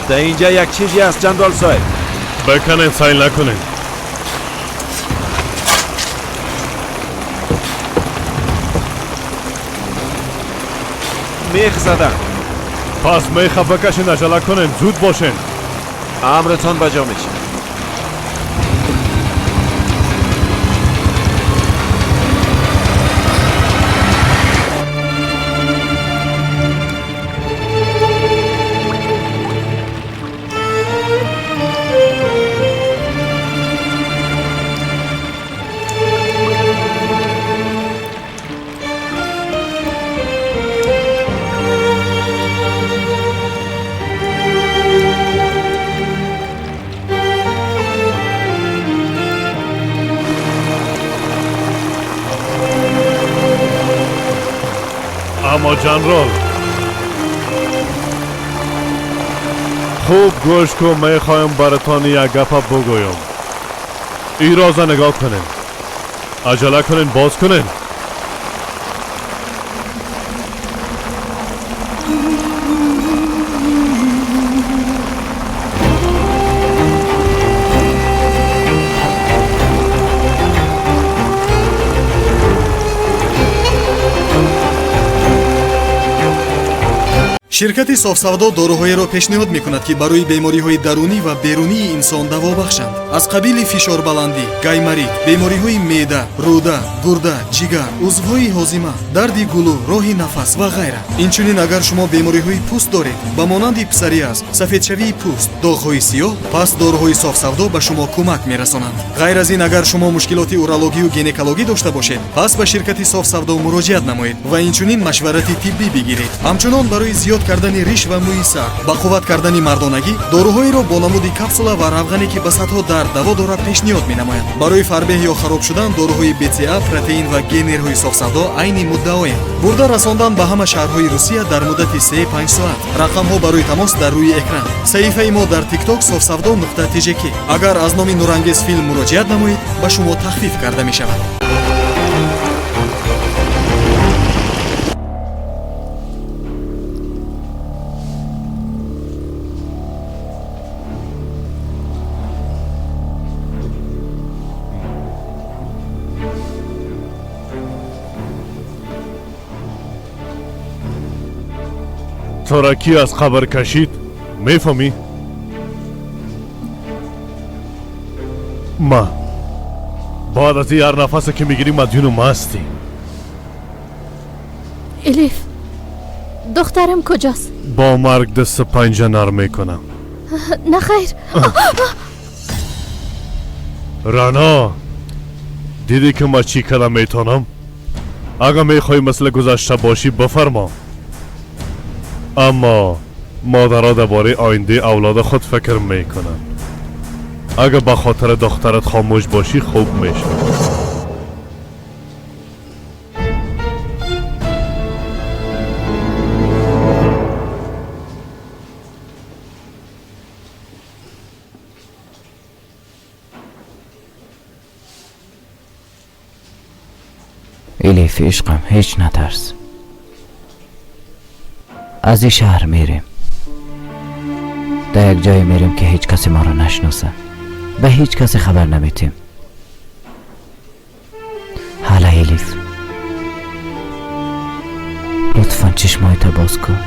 در اینجا یک چیزی است جنرال صاحب. بکنین سایل نکنین. میخ زدن. پس میخ بکشین، عجله کنین، زود باشین. امرتان بجا میشه. اما جنرال خوب گوش کن، میخوایم براتان یک گپ بگویم. این راز نگاه کنین، عجله کنین، باز کنین. شرکت صاف‌سودا داروهایی را پیشنهاد می‌کند که برای بیماری‌های درونی و بیرونی انسان دوا بخشند، از قبیل فشار بلندی، گایماریت، بیماری‌های معده، روده، گرده، جگر، عضوهای هاضمه، درد گلو، راه نفس و غیره. اینچنین اگر شما بیماری‌های پوست دارید، به مانند پسوریاز، سفیدشوی پوست، داغ‌های سیاه، پس داروهای صاف‌سودا به شما کمک می‌رسانند. غیر از این اگر شما مشکلات اورولوژی و گینکولوژی داشته باشید، پس به شرکت صاف‌سودا مراجعت نمایید و اینچنین مشورت طبی بگیرید. همچنان برای زیاد کردن ریش و موی سر، با قوت کردن مردانگی، داروهایی را با نمود کپسولا و روغنی که به صدها درد دوا دارد پیشنهاد می‌نماید. برای فربه یا خراب شدن داروهای BCA، پروتئین و گینرهای صاف‌سودا عین مدعایند. برده رساندن به همه شهرهای روسیه در مدت 3-5 ساعت. رقم‌ها برای تماس در روی اکران. صفحه ما در تیک تاک صاف‌سودا.tjk. اگر از نام نورانگیز فیلم مراجعت نمایید، به شما تخفیف کرده می‌شود. تو را کی از قبر کشید؟ میفهمی؟ ما بعد از هر نفس که میگیری مدیون ما هستی. الیف، دخترم کجاست؟ با مرگ دست پنجه نرم میکنم. نه خیر. رانا، دیدی که ما چی کردم میتونم؟ اگه میخوای مثل گذشته باشی بفرما، اما مادرها درباره آینده اولاد خود فکر میکنن. اگه به خاطر دخترت خاموش باشی خوب میشه. الیف عشقم، هیچ نترس. از این شهر میریم، در یک جای میریم که هیچ کسی ما را نشناسه، به هیچ کسی خبر نمیتیم. حالا الیف، لطفا چشمایت باز کن.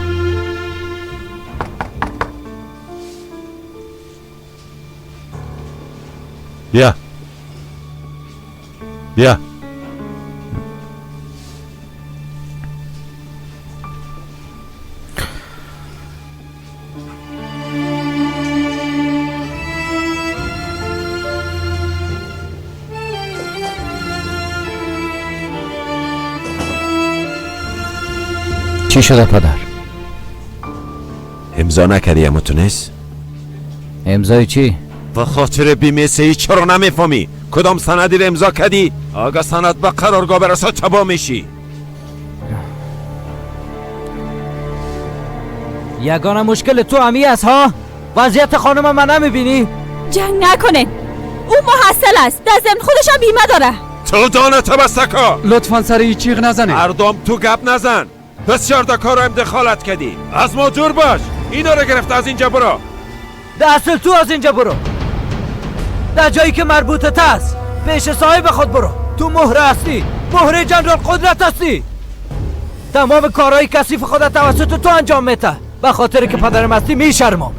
بیا بیا. چی شده پدر؟ امضا نکردی اما تو نیست؟ امضای چی؟ به خاطر بیمه سی چرا نمیفهمی؟ کدام سندی رو امضا کردی؟ اگه سند به قرارگاه برسه تباه میشی. یگانه مشکل تو همی است ها؟ وضعیت خانم من نمیبینی؟ جنگ نکنه، او محصل است، در ضمن خودش هم بیمه داره. تو دانه تبستکا، لطفا سر این چیغ نزنه. اردام تو گپ نزن. بسیار در کارم دخالت کردی. از ما دور باش. اینا رو گرفت از اینجا برو. در اصل تو از اینجا برو، در جایی که مربوطه است پیش صاحب خود برو. تو مهره هستی، مهره جنرال قدرت هستی. تمام کارهای کثیف خود توسط تو انجام میده. به خاطر که پدرم هستی میشرمم.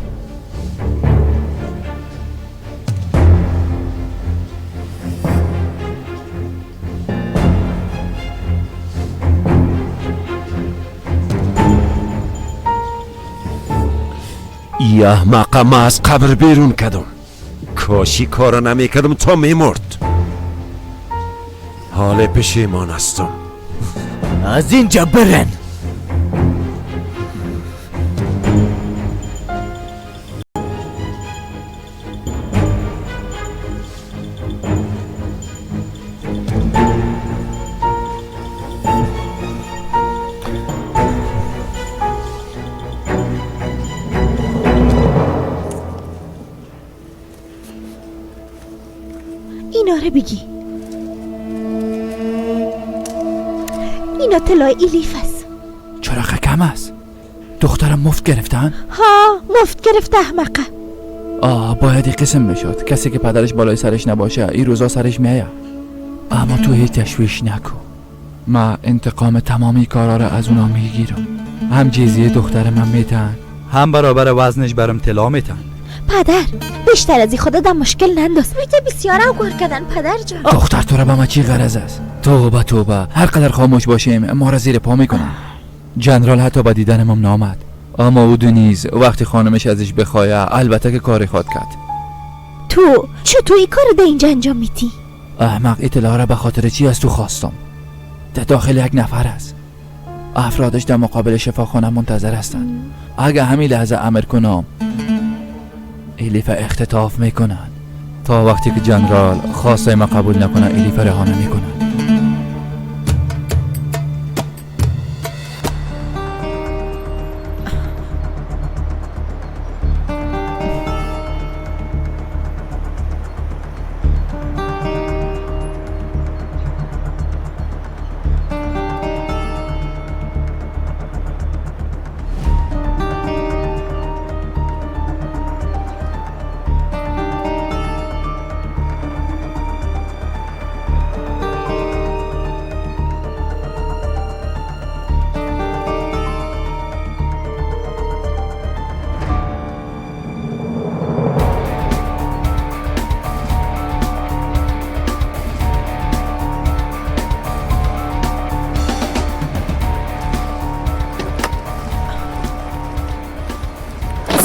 ای احمق، ما از قبر بیرون کردم. کاشی کارو نمیکردم تا میمرد. حال پشیمان هستم. از اینجا برن. اینا رو بگی، اینا طلای ایلیف است. چرا کم است؟ دخترم مفت گرفتن؟ ها مفت گرفته احمقه. آه باید قسم میشد کسی که پدرش بالای سرش نباشه این روزا سرش میایه. اما تو هیچ تشویش نکن، ما انتقام تمامی کارا را از اونا میگیرم. هم جزیه دختر من میتن، هم برابر وزنش برم طلا میتن. پدر بیشتر از این خدا در مشکل ننداز. میته بسیار اوگار کردن پدر جان. دختر تو را به ما چی غرض است؟ توبه توبه، هر قدر خاموش باشیم ما را زیر پا میکنن. جنرال حتی به دیدن ما نامد، اما او نیز وقتی خانمش ازش بخواه البته که کاری خواد کرد. تو چطور این کار در اینجا انجام میدی؟ احمق، اطلاع را به خاطر چی از تو خواستم؟ در داخل یک نفر است، افرادش در مقابل شفاخانه منتظر هستند. اگه همین لحظه امر کنم الیف اختطاف میکنن. تا وقتی که جنرال خواسته ما قبول نکنه الیف رها نمیکنن.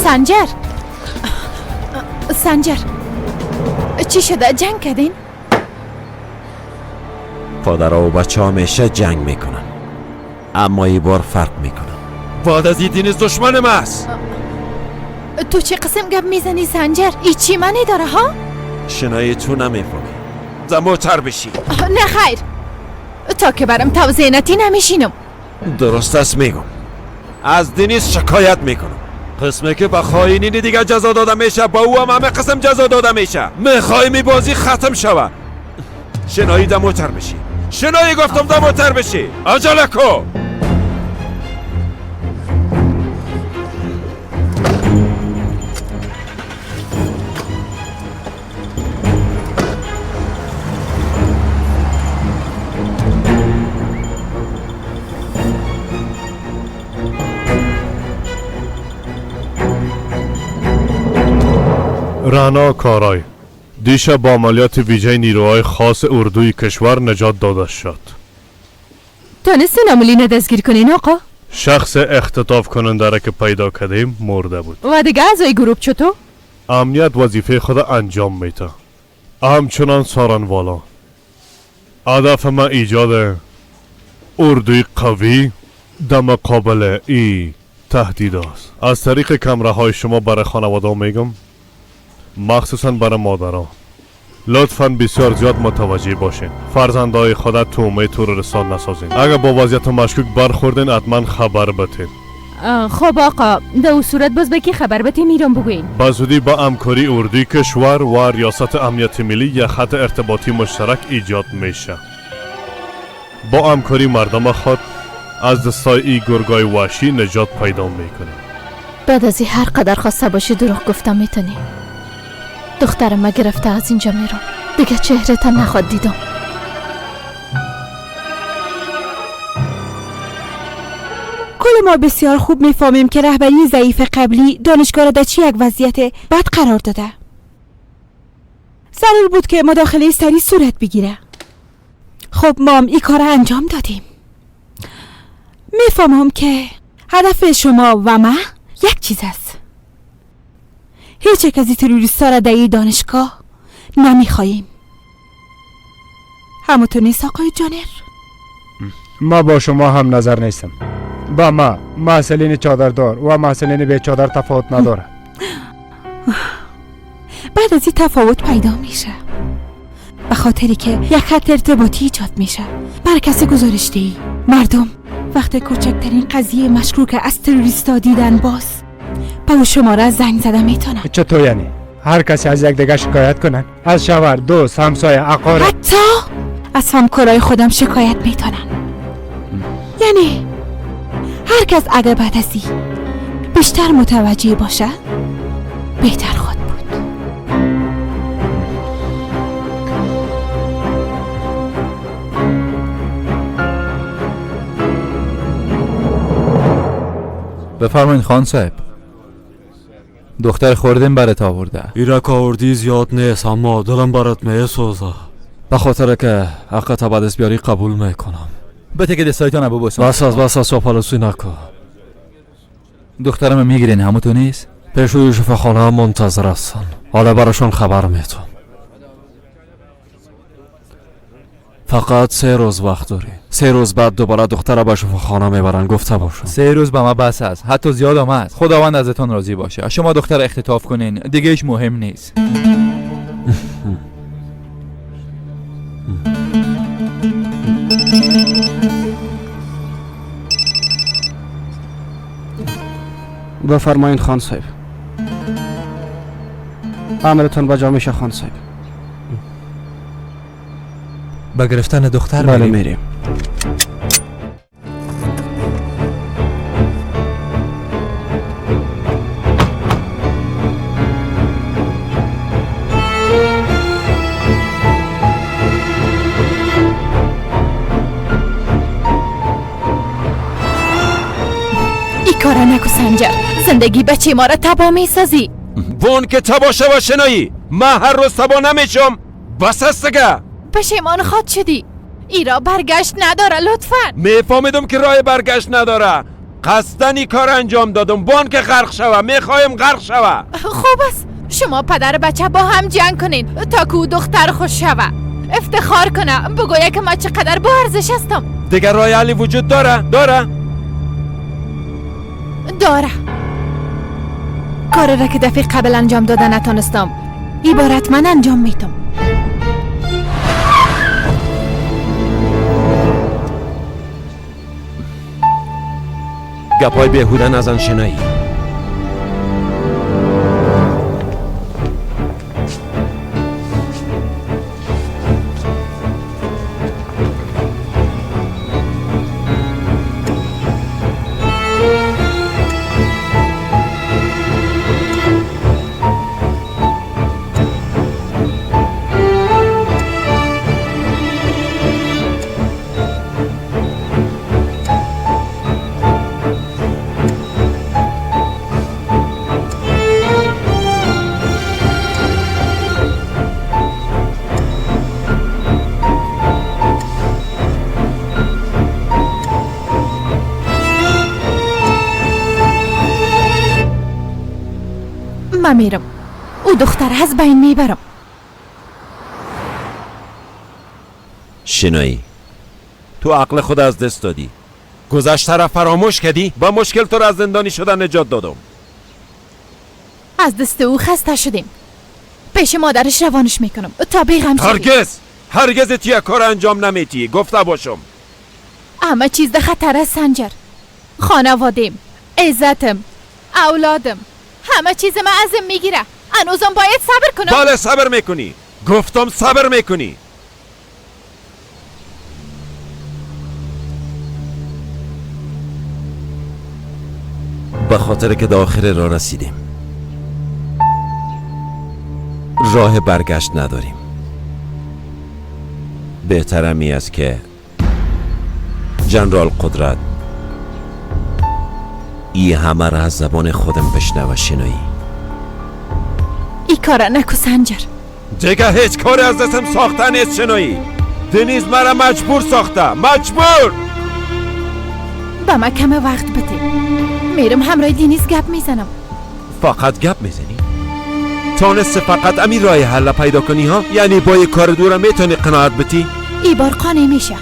سنجر، سنجر چی شده؟ جنگ کردین؟ پادرها و بچه همیشه جنگ میکنن، اما این بار فرق میکنن. بعد از این دینیز دشمن ما است. تو چه قسم گپ میزنی سنجر؟ ای چی معنی داره ها؟ شنایی تو نمیفهمی. زموتر بشی. نه خیر، تا که برم توضیح نتی نمیشینم. درست است میگم. از دینیز شکایت میکنم. قسمه که به خائنین دیگه جزا داده میشه با او هم همه قسم جزا داده میشه. میخوایم این بازی ختم شوه. شنایی دموتر بشی. شنایی گفتم دموتر بشی. عجله کو. رعنا کارای دیشب با عملیات ویژه نیروهای خاص اردوی کشور نجات داده شد. تونستین عاملین دستگیر کنین آقا؟ شخص اختطاف کننده را که پیدا کردیم مرده بود. و دیگه اعضای گروه چطور؟ امنیت وظیفه خود انجام میده. همچنان سارنوالا. هدف ما ایجاد اردوی قوی در مقابل ای تهدید است. از طریق کمره های شما برای خانواده میگم، مخصوصا برای مادرها، لطفاً بسیار زیاد متوجه باشین. فرزندهای خود تومه تروریستان نسازین. اگر با وضعیت مشکوک برخوردین حتما خبر بتین. خب آقا، در او صورت باز به کی خبر بتین میرم بگوین؟ به زودی با همکاری اردوی کشور و ریاست امنیت ملی یک خط ارتباطی مشترک ایجاد میشه. با همکاری مردم خود از دستای ای گرگای وحشی نجات پیدا میکنیم. بعد از این هر قدر خواسته باشی دروغ گفتم میتونی. دخترم ما گرفته از اینجا میرم، دیگه چهره تا نخواد دیدم. کل ما بسیار خوب میفهمیم که رهبری ضعیف قبلی دانشگاه را در چه یک وضعیت بد قرار داده. ضرور بود که مداخله سریع صورت بگیره. خب ما هم این کار انجام دادیم. میفهمم که هدف شما و من یک چیز است. هیچ یک از این تروریست‌ها را در این دانشگاه نمیخواهیم. همونطور نیست آقای جانر؟ ما با شما هم نظر نیستم. با ما محصلین چادردار و محصلین به چادر تفاوت نداره. بعد از این تفاوت پیدا میشه، به خاطری که یک خط ارتباطی ایجاد میشه. مرکز گزارشدهی مردم وقتی کوچکترین قضیه مشکوک از تروریستا دیدن باز با شماره زنگ زده میتونن. چطور یعنی؟ هر کسی از یک دیگه شکایت کنن؟ از شوهر، دوست، همسایه، اقارب، حتی از همکارای خودم شکایت میتونن. یعنی هر کس اگر بعد از این بیشتر متوجه باشه بهتر خود بود. بفرمایید خان صاحب، دختر خوردیم برات آورده. ایرک آوردی زیاد نیست اما دلم برات میسوزه. به خاطر که حق تا به دست بیاری قبول میکنم. بته که دستایتان ببوسم. بس از بس از چاپلوسی نکن. دخترم میگیرین همو تو نیست؟ پیشوی شفاخانه منتظر هستن. حالا براشون خبر میتون. فقط 3 روز وقت داری. 3 روز بعد دوباره دختر به شفاخانه میبرن. گفته باشم 3 روز به ما بس است، حتی زیاد هم است. خداوند ازتون راضی باشه. شما دختر اختطاف کنین دیگه هیچ مهم نیست. بفرمایید خان صاحب. امرتون بجا میشه خان صاحب. با گرفتن دختر بله میریم. ای کارا نکو سنجر، زندگی بچه ما را تباه میسازی. وون که تباه شوه شنایی، من هر روز تباه نمیشم. بس است دیگه. پشیمان خواد شدی. ایرا برگشت نداره لطفا. میفهمیدم که راه برگشت نداره. قصدن این کار انجام دادم. بان که غرق شوه، میخوایم غرق شوه. خوب است، شما پدر بچه با هم جنگ کنین تا که دختر خوش شوه، افتخار کنه، بگویه که ما چقدر با ارزش هستم. دیگر راه حلی وجود داره؟ داره؟ داره. کاری را که دفعه قبل انجام داده نتانستم، عبارت من انجام میتم. گپای بیهوده نزن شنایی. من میرم، او دختر از بین میبرم. شنایی، تو عقل خود از دست دادی، گذشته را فراموش کردی، با مشکل تو را از زندانی شدن نجات دادم. از دست او خسته شدیم، پیش مادرش روانش میکنم تا بیغم شدی. هرگز هرگز تیه کار انجام نمیتی، گفته باشم. همه چیز در خطر است سنجر. خانوادیم، عزتم، اولادم، همه چیز من ازم میگیره. هنوزم باید صبر کنم. بله صبر میکنی، گفتم صبر میکنی. به خاطر که در آخر راه رسیدیم، راه برگشت نداریم. بهتر همی است که جنرال قدرت ای همه را از زبان خودم بشنوه. شنایی ای کارا نکو سنجر. دیگه هیچ کاری از دستم ساخته نیست شنایی. دنیز مرا مجبور ساخته، مجبور. به من کم وقت بده، میرم همراه دنیز گپ میزنم. فقط گپ میزنی؟ تانست فقط امی راه حل پیدا کنی ها؟ یعنی با یک کار دورم میتونی قناعت بتی؟ ای بار قانع میشه.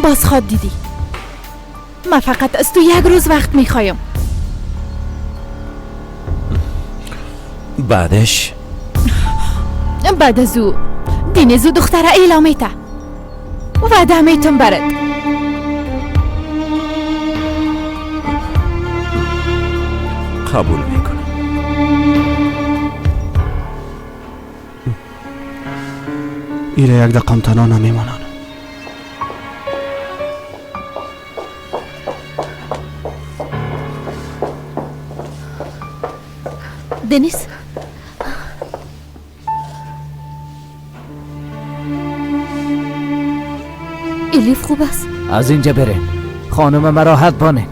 باز خواد دیدی، من فقط از تو یک روز وقت میخوایم. بعدش؟ بعد از او دینیز و دختره اعلام میته، وعده میتم برد. قبول میکنم. ایره یک دقیقه تنها نمیمانن. دنیز، الیف خوب است؟ از اینجا برین، خانم مراحت بانین.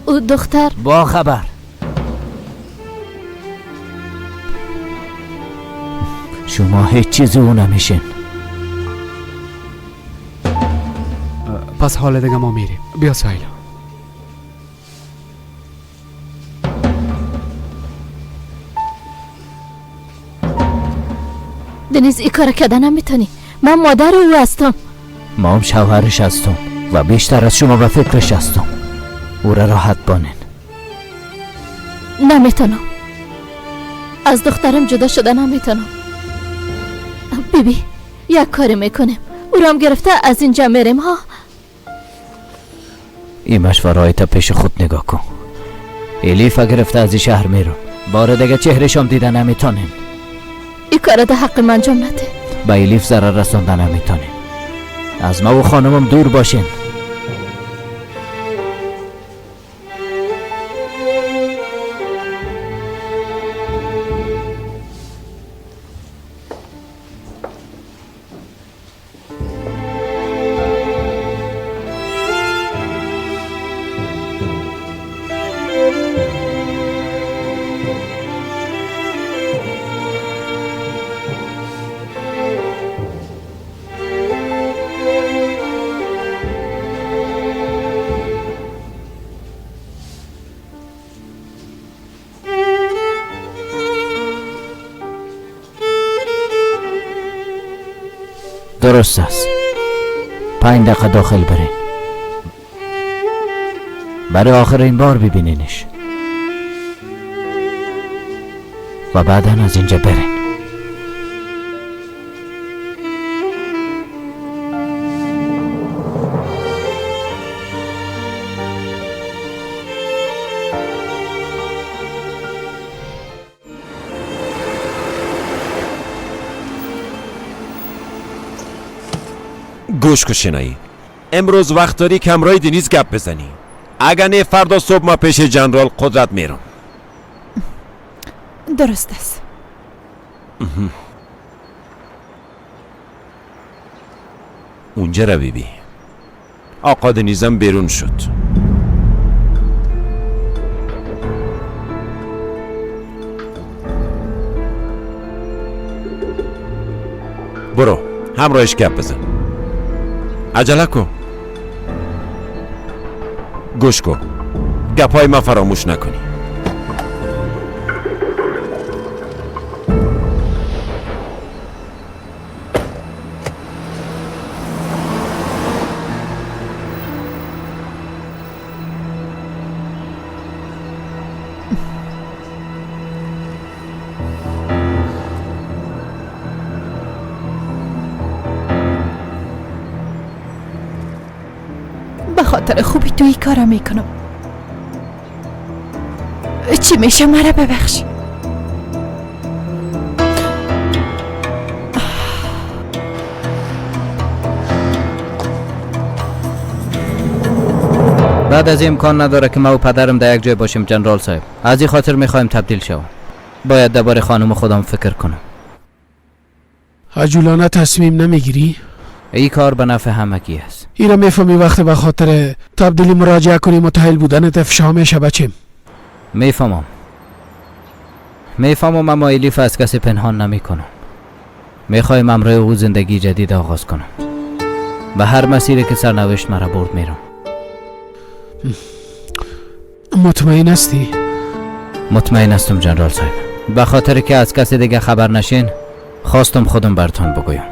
او دختر با خبر. شما هیچ چیزی او نمیشین. پس حال دیگه ما میریم. بیا سایلا. دنیز ای کار کردن نمیتونی. من مادر او هستم. ما هم شوهرش هستم و بیشتر از شما به فکرش هستم. او را راحت بانین. نمیتونم از دخترم جدا شده، نمیتونم. بیبی یک کاری میکنیم، او را هم گرفته از اینجا میریم ها. این مشورای تا پیش خود نگاه کن. الیف گرفته از این شهر میرم، بار دیگه چهرشم دیده نمیتونین. این کار ده حق من انجام نده. به الیف ضرر رسانده نمیتونین. از ما و خانمم دور باشین. درست است. 5 دقیقه داخل برین، برای آخرین بار ببینینش و بعدا از اینجا برین. گوش کن شنایی، امروز وقت داری که همراه دنیز گپ بزنی. اگر نه فردا صبح ما پیش جنرال قدرت میرم. درست است. اونجا را بیبی، آقا دنیزم بیرون شد. برو همراهش گپ بزن. عجله کن. گوش کن، گپای ما فراموش نکنی. به خاطر خوبی تو این کارا میکنم. چی میشه مرا ببخش. بعد از امکان نداره که ما و پدرم در یک جای باشیم جنرال صاحب. از این خاطر میخوایم تبدیل شوم. باید درباره خانم خودم فکر کنم. عجولانه تصمیم نمیگیری؟ این کار به نفع همگی است. ایرا میفهمی وقتی به خاطر تبدیلی مراجعه کنی متحل بودنت افشا میشه بچیم. میفهمم میفهمم، اما الیف از کسی پنهان نمیکنم. میخوایم امرای او زندگی جدید آغاز کنم. به هر مسیری که سرنوشت مرا برد میرم. مطمئن هستی؟ مطمئن هستم جنرال صاحب. به خاطر که از کسی دیگه خبر نشین خواستم خودم براتون بگویم.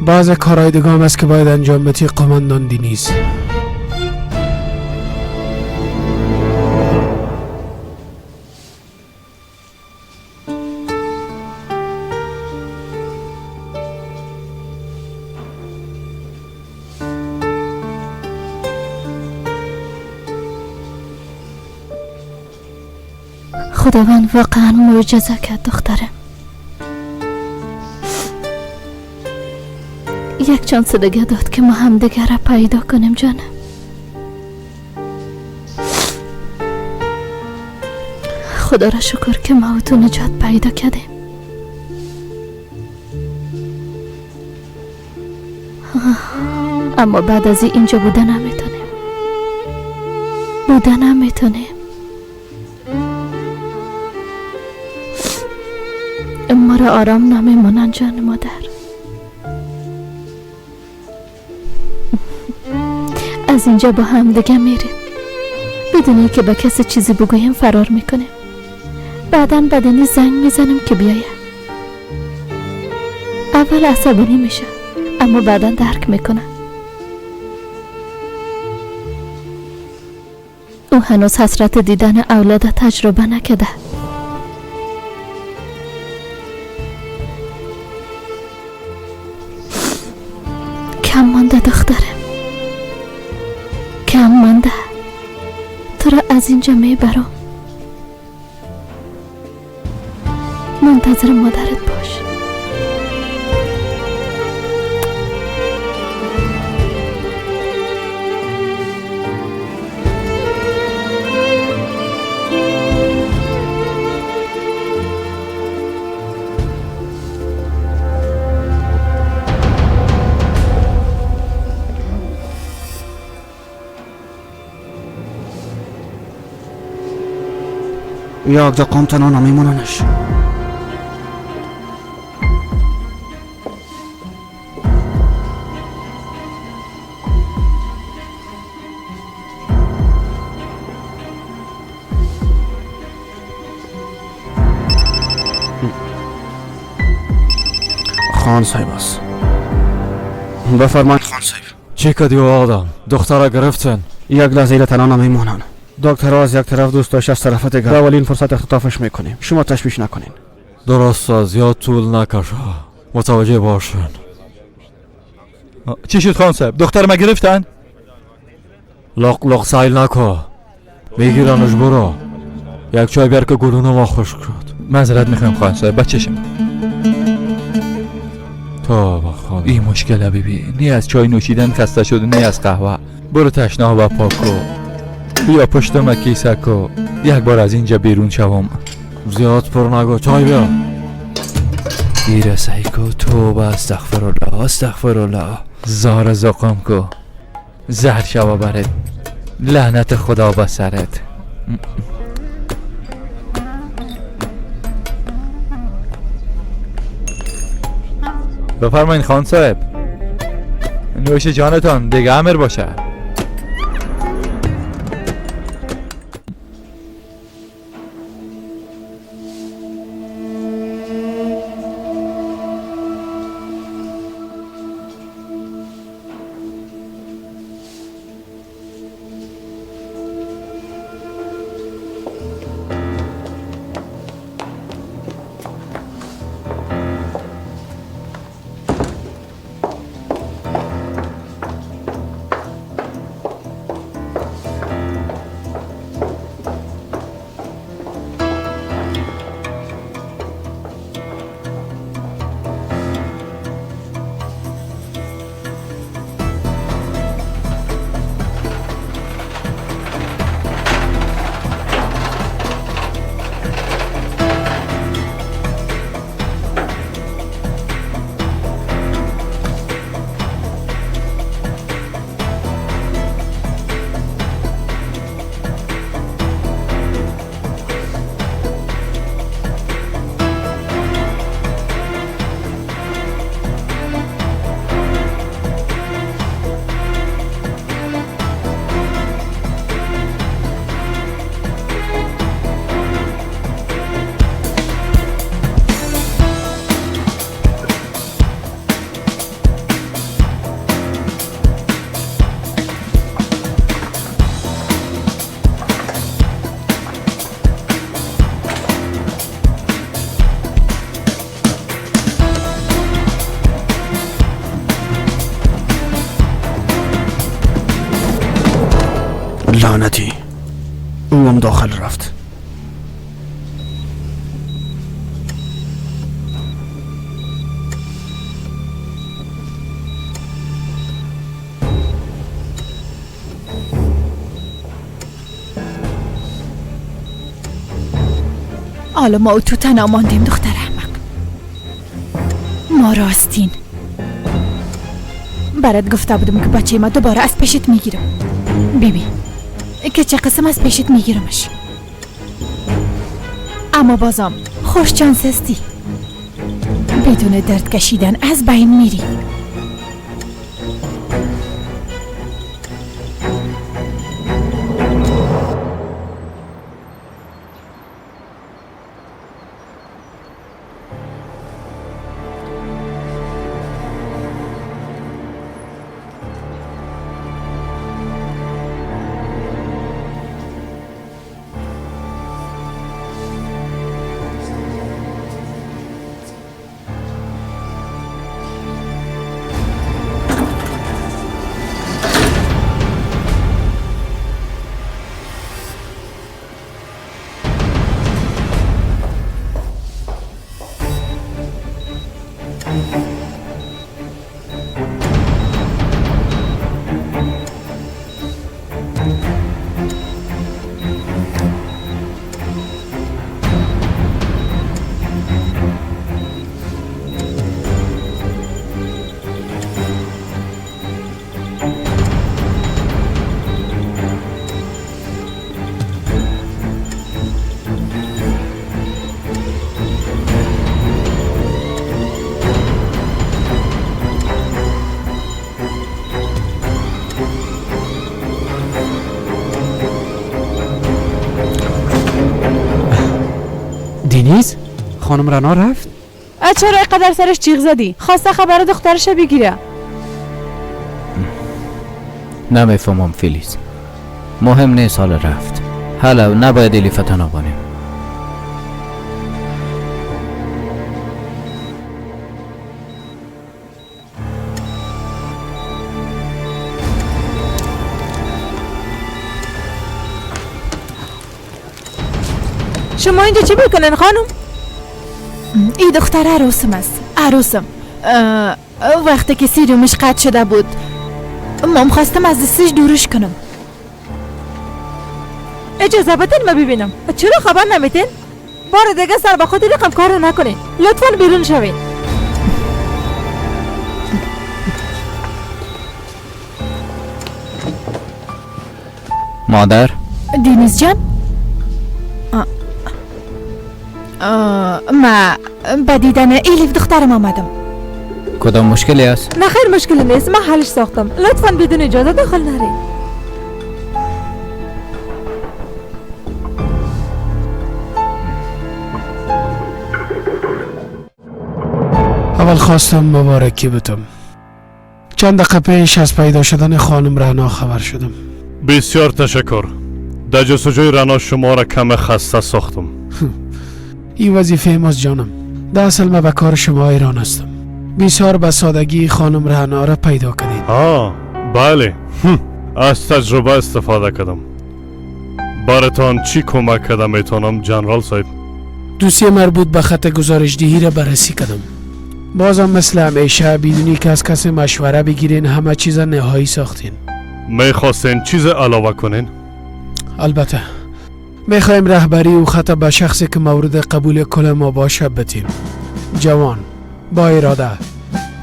بعض کارهای دیگه هم است که باید انجام بدی قماندان دینیز. خداوند واقعا معجزه کرد دخترم. یک چانس دیگه داد که ما هم دیگه را پیدا کنیم جانم. خدا را شکر که ما و تو نجات پیدا کردیم. اما بعد از اینجا بوده نمیتونیم. بوده نمیتونیم. ما را آرام نمیمونن جان مادر. از اینجا با هم دیگه میریم، بدون که به کسی چیزی بگویم فرار میکنیم. بعداً بدنی زنگ میزنیم که بیاید. اول عصبانی میشه اما بعداً درک میکنه. او هنوز حسرت دیدن اولاد تجربه نکرده. کم مانده دخترم، کم مانده. تو را از اینجا میبرم. منتظر مادرت باش. یک دقیقه تنها نمیموننش. خان صاحب است. بفرمایید خان صاحب. چی کردی آدم؟ دختره گرفتن. یک لحظه ایره تنها نمیمونن. دکتر از یک طرف دوست داشت از طرف دیگر. اولین فرصت اختطافش میکنیم. شما تشویش نکنین. درست، زیاد طول نکشه. متوجه باشن. چی شد خان صاحب؟ دختر ما گرفتن؟ لق لق سایل نکن. میگیرنش. برو یک چای بیار که گلونه ما خشک شد. معذرت میخوایم خان صاحب، بچشم. تا بخدا این مشکل ببین، نه از چای نوشیدن خسته شد نه از قهوه. برو تشنه و پاکو بیا پشتم کیسه کو، یک بار از اینجا بیرون شوم. زیاد پر نگو، چای بیا. ایره سعی کو، توبه، استغفر الله، استغفر الله. زار زقام کو، زهر شوه برت، لعنت خدا به سرت. بفرمایین خان صاحب، نوش جانتان، دیگه امر باشه. لعنتی، او هم داخل رفت. حالا ما و تو تنها ماندیم دختر احمق. ما راستین برات گفته بودم که بچه ما دوباره از پیشت میگیرم. ببین که چه قسم از پیشت میگیرمش. اما بازم خوش چانس هستی، بدون درد کشیدن از بین میری. دینیز؟ خانم رنا رفت؟ چرا اینقدر سرش جیغ زدی؟ خواسته خبر دخترش بگیره. نمیفهمم فیلیز، مهم نیست حالا رفت. حالا نباید الیف تنها بانیم. شما اینجا چی میکنن خانم؟ این دختر عروسم است. عروسم وقتی که سیرومش قطع شده بود مام خواستم از دستش دورش کنم. اجازه بدین ما ببینم. چرا خبر نمیتین؟ بار دیگه سر به خود رقم کار نکنین. لطفا بیرون شوین. مادر؟ دینیز جان، ما به دیدن ایلیف دخترم آمدم. کدام مشکلی است؟ نه خیر مشکلی نیست، من حلش ساختم. لطفا بدون اجازه داخل نرین. اول خواستم مبارکی بدم. چند دقیقه پیش از پیدا شدن خانم رنا خبر شدم. بسیار تشکر. در جستجوی رنا شما را کم خسته ساختم. این وظیفه ماست جانم. در اصل ما به کار شما ایران هستم. بسیار به سادگی خانم رنا را پیدا کردید. آه بله، از تجربه استفاده کردم. براتان چی کمک کردم میتونم جنرال صاحب؟ دوسیه مربوط به خط گزارش دهی را بررسی کردم. بازم مثل همیشه بدونی که از کسی مشوره بگیرین همه چیز نهایی ساختین. میخواستین چیز علاوه کنین؟ البته میخوایم رهبری و خط به شخصی که مورد قبول کل ما باشه بتیم. جوان، با اراده،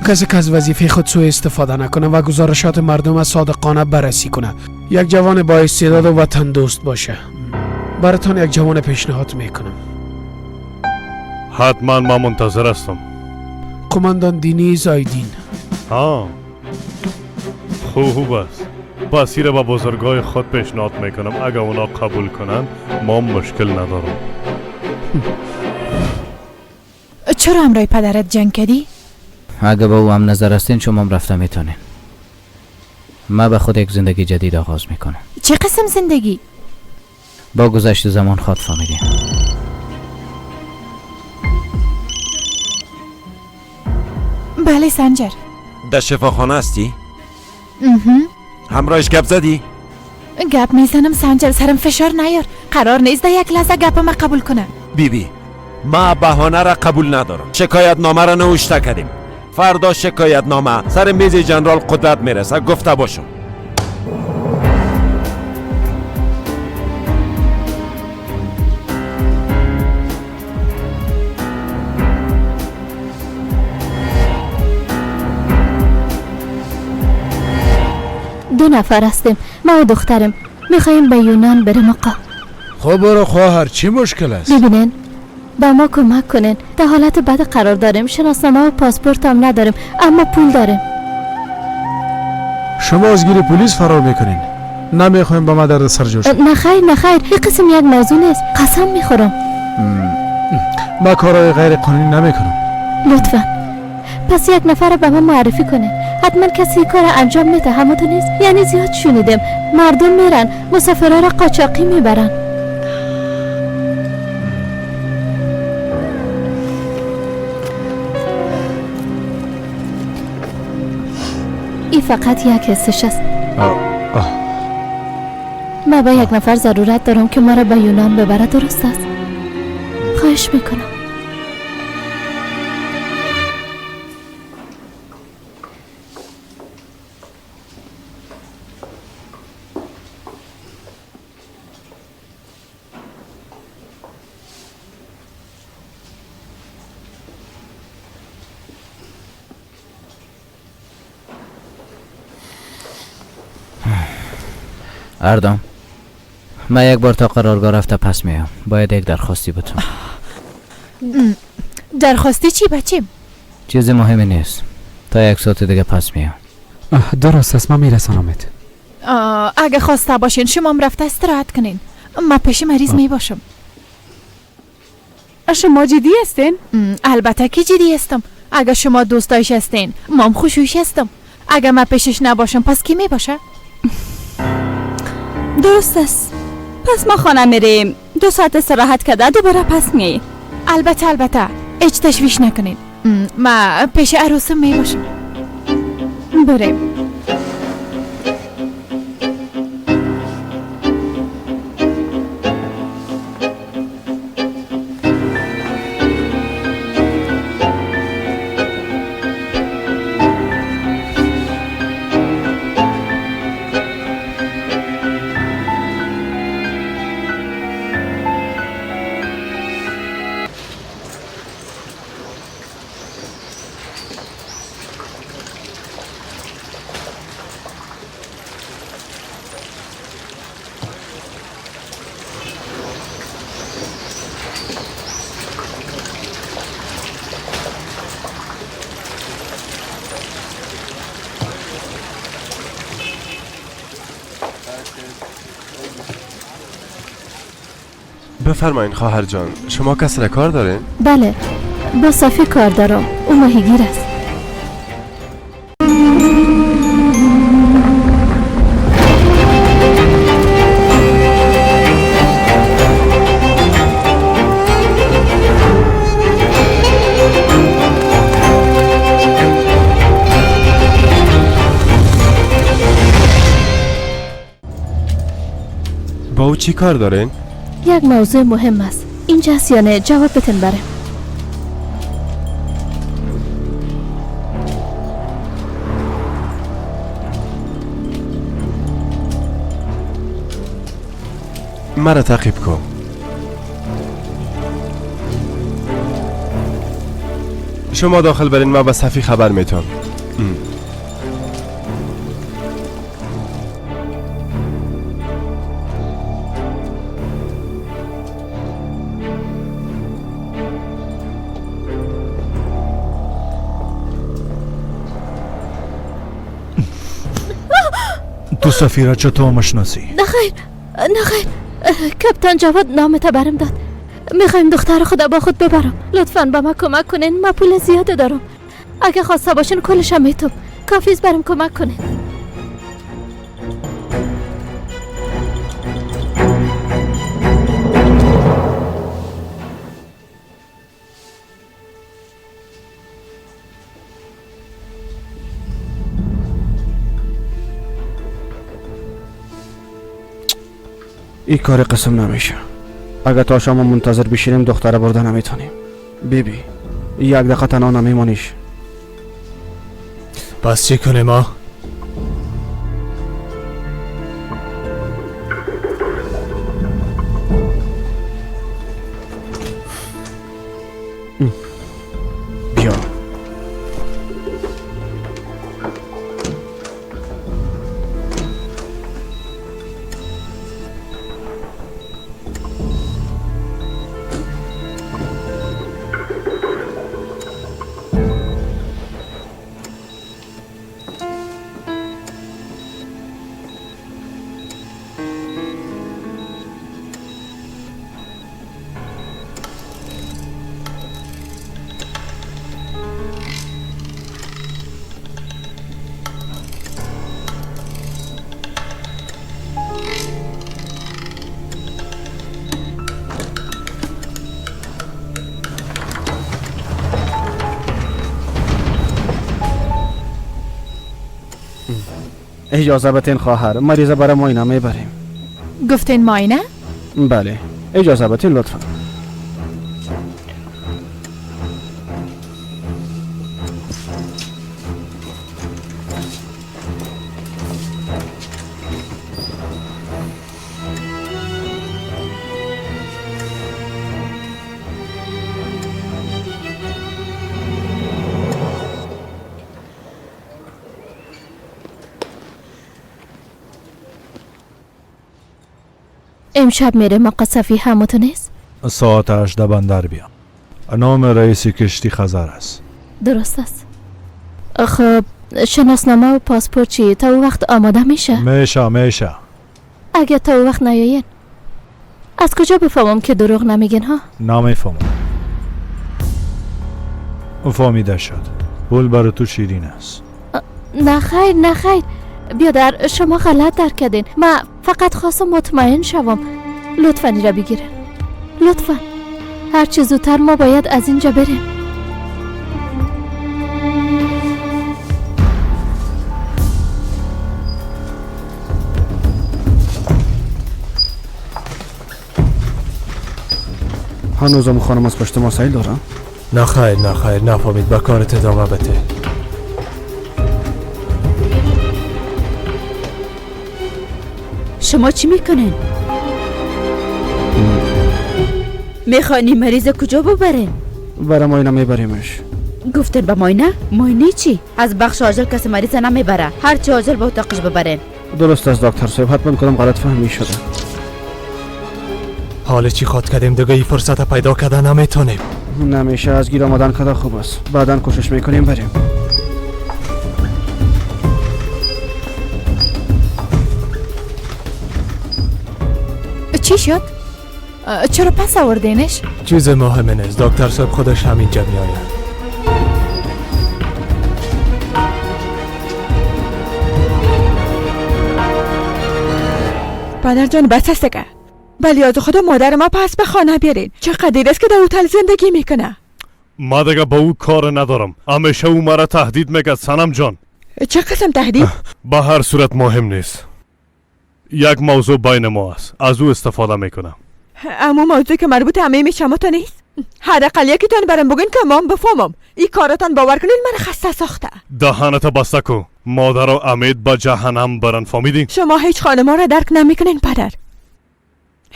کسی که از وظیفه خود سوء استفاده نکنه و گزارشات مردم صادقانه بررسی کنه. یک جوان با استعداد و وطن دوست باشه. براتان یک جوان پیشنهاد میکنم. حتما ما منتظر هستم. قماندان دینیز آیدین. ها خوب است. پس ایره با بزرگای خود پیشنهاد میکنم. اگه اونا قبول کنن ما مشکل ندارم. چرا همراه پدرت جنگ کردی؟ اگه با او هم نظر هستین شما هم رفته میتونین. من به خود یک زندگی جدید آغاز میکنم. چه قسم زندگی؟ با گذشت زمان خود فهمیدیم. بله سنجر. در شفاخانه هستی؟ همراهش گپ زدی؟ گپ میزنم سنجر، سرم فشار نیار. قرار نیست در یک لحظه گپ ما قبول کنه. بیبی ما بهانه را قبول ندارم. شکایت نامه را نوشته کردیم. فردا شکایت نامه سر میز جنرال قدرت میرسه. گفته باشم. دو نفر هستیم، ما و دخترم. میخوایم به یونان بریم آقا. خب برو خواهر، چی مشکل است؟ ببینین با ما کمک کنین، در حالت بد قرار داریم. شناسنامه و پاسپورت هم نداریم، اما پول داریم. شما از گیر پلیس فرار میکنین. نمیخوایم با ما درد سر جور شد. نه خیر نه خیر، این قسم یک موضوع نیست. قسم میخورم. ما کارهای غیر قانونی نمیکنم. لطفا پس یک نفر به ما معرفی کنه. حتما کسی کار انجام میده. همه تو نیست؟ یعنی زیاد شنیدم مردم میرن مسافرها را قاچاقی میبرن. این فقط یک حسش است. ما با یک نفر ضرورت دارم که ما را به یونان ببره. درست است؟ خواهش میکنم. اردم من یک بار تا قرارگاه رفته پس میام. باید یک درخواستی بتم. درخواستی چی بچیم؟ چیز مهمی نیست. تا یک ساعت دیگه پس میام. درست است، من میرسانمت. اگه خواسته باشین شما هم رفته استراحت کنین. من پیش مریض می باشم. شما جدی هستین؟ البته که جدی هستم. اگه شما دوستایش هستین مام خوشوش هستم. اگه من پیشش نباشم پس کی می باشه؟ درست است. پس ما خانه میریم، 2 ساعت استراحت کرده دوباره پس میاییم. البته البته، هیچ تشویش نکنین. ما پیش عروسم می باشم. بریم. بفرمایین خواهر جان، شما کس را کار دارین؟ بله، با صافی کار دارم. او ماهیگیر است. با او چی کار دارین؟ یک موضوع مهم است. اینجاست یا نه؟ جواب بتن بره. مرا تعقیب کن. شما داخل برین، ما به صفی خبر میتم. تو صفی را چطور مشناسی؟ نخیر نخیر، کپتان جواد نامت برم داد. میخوایم دختر خود با خود ببرم. لطفاً به ما کمک کنین، ما پول زیاده دارم. اگه خواسته باشین کلشم میتم. کافیز برم کمک کنین. این کار قسم نمیشه. اگه تا شام منتظر بشینیم دختره برده نمیتونیم. بیبی یک دقیقه تنها نمیمانیش. پس چی کنیم ما؟ بیا. اجازه بتین خواهر، مریضه برای معاینه میبریم. گفتین معاینه؟ بله، اجازه بتین لطفا. امشب میره آقا صفی همتون نیست؟ ساعت 8 بندر بیام. نام رئیس کشتی خزر است. درست است. خب شناسنامه و پاسپورت چی تا او وقت آماده میشه؟ میشه. اگه تا او وقت نیاین از کجا بفهمم که دروغ نمیگین ها؟ نمیفهمم. فهمیده شد. پول برای تو شیرین است. نه خیر نه خیر بیادر، شما غلط درک کردین. من فقط خواستم مطمئن شوم. لطفاً را بگیره، لطفاً. هرچه زودتر ما باید از اینجا بریم. هنوزم خانم از پشت ما سیل دارم؟ نه خیر نه خیر، نفهمید. به کارت ادامه بده. شما چی میکنین؟ میخوانی مریض کجا ببرین؟ برای ماینه میبریمش. گفتن به ماینه؟ ماینه چی؟ از بخش آجل کسی مریض نمیبره. هرچی آجل به اتاقش ببرین. درست است دکتر صاحب، حتما کدام غلط فهمی شده. حال چی خواد کردیم دیگه؟ این فرصت پیدا کردن نمیتونیم. نمیشه، از گیر آمدن کده خوب است. بعدا کوشش میکنیم بریم. چی شد؟ چرا پس آوردینش؟ چیز مهم نیست دکتر صاحب، خودش همینجا میآید. پدر جان بس است که ولی از خدا مادر ما پس به خانه بیارین. چقدر دیر است که در هتل زندگی میکنه. ما دیگه با او کار ندارم. همیشه او مرا تهدید میکرد سنم جان. چه قسم تهدید؟ به هر صورت مهم نیست. یک موضوع بین ما است، از او استفاده میکنم. اما موضوع که مربوط همه شما تا نیست. حداقل یکیتان برام بگین که من بفهمم. این کارتان باور کنین من خسته ساخته. دهانت بسته کو. مادر و امید به جهنم برن، فهمیدی؟ شما هیچ خانما را درک نمیکنین پدر.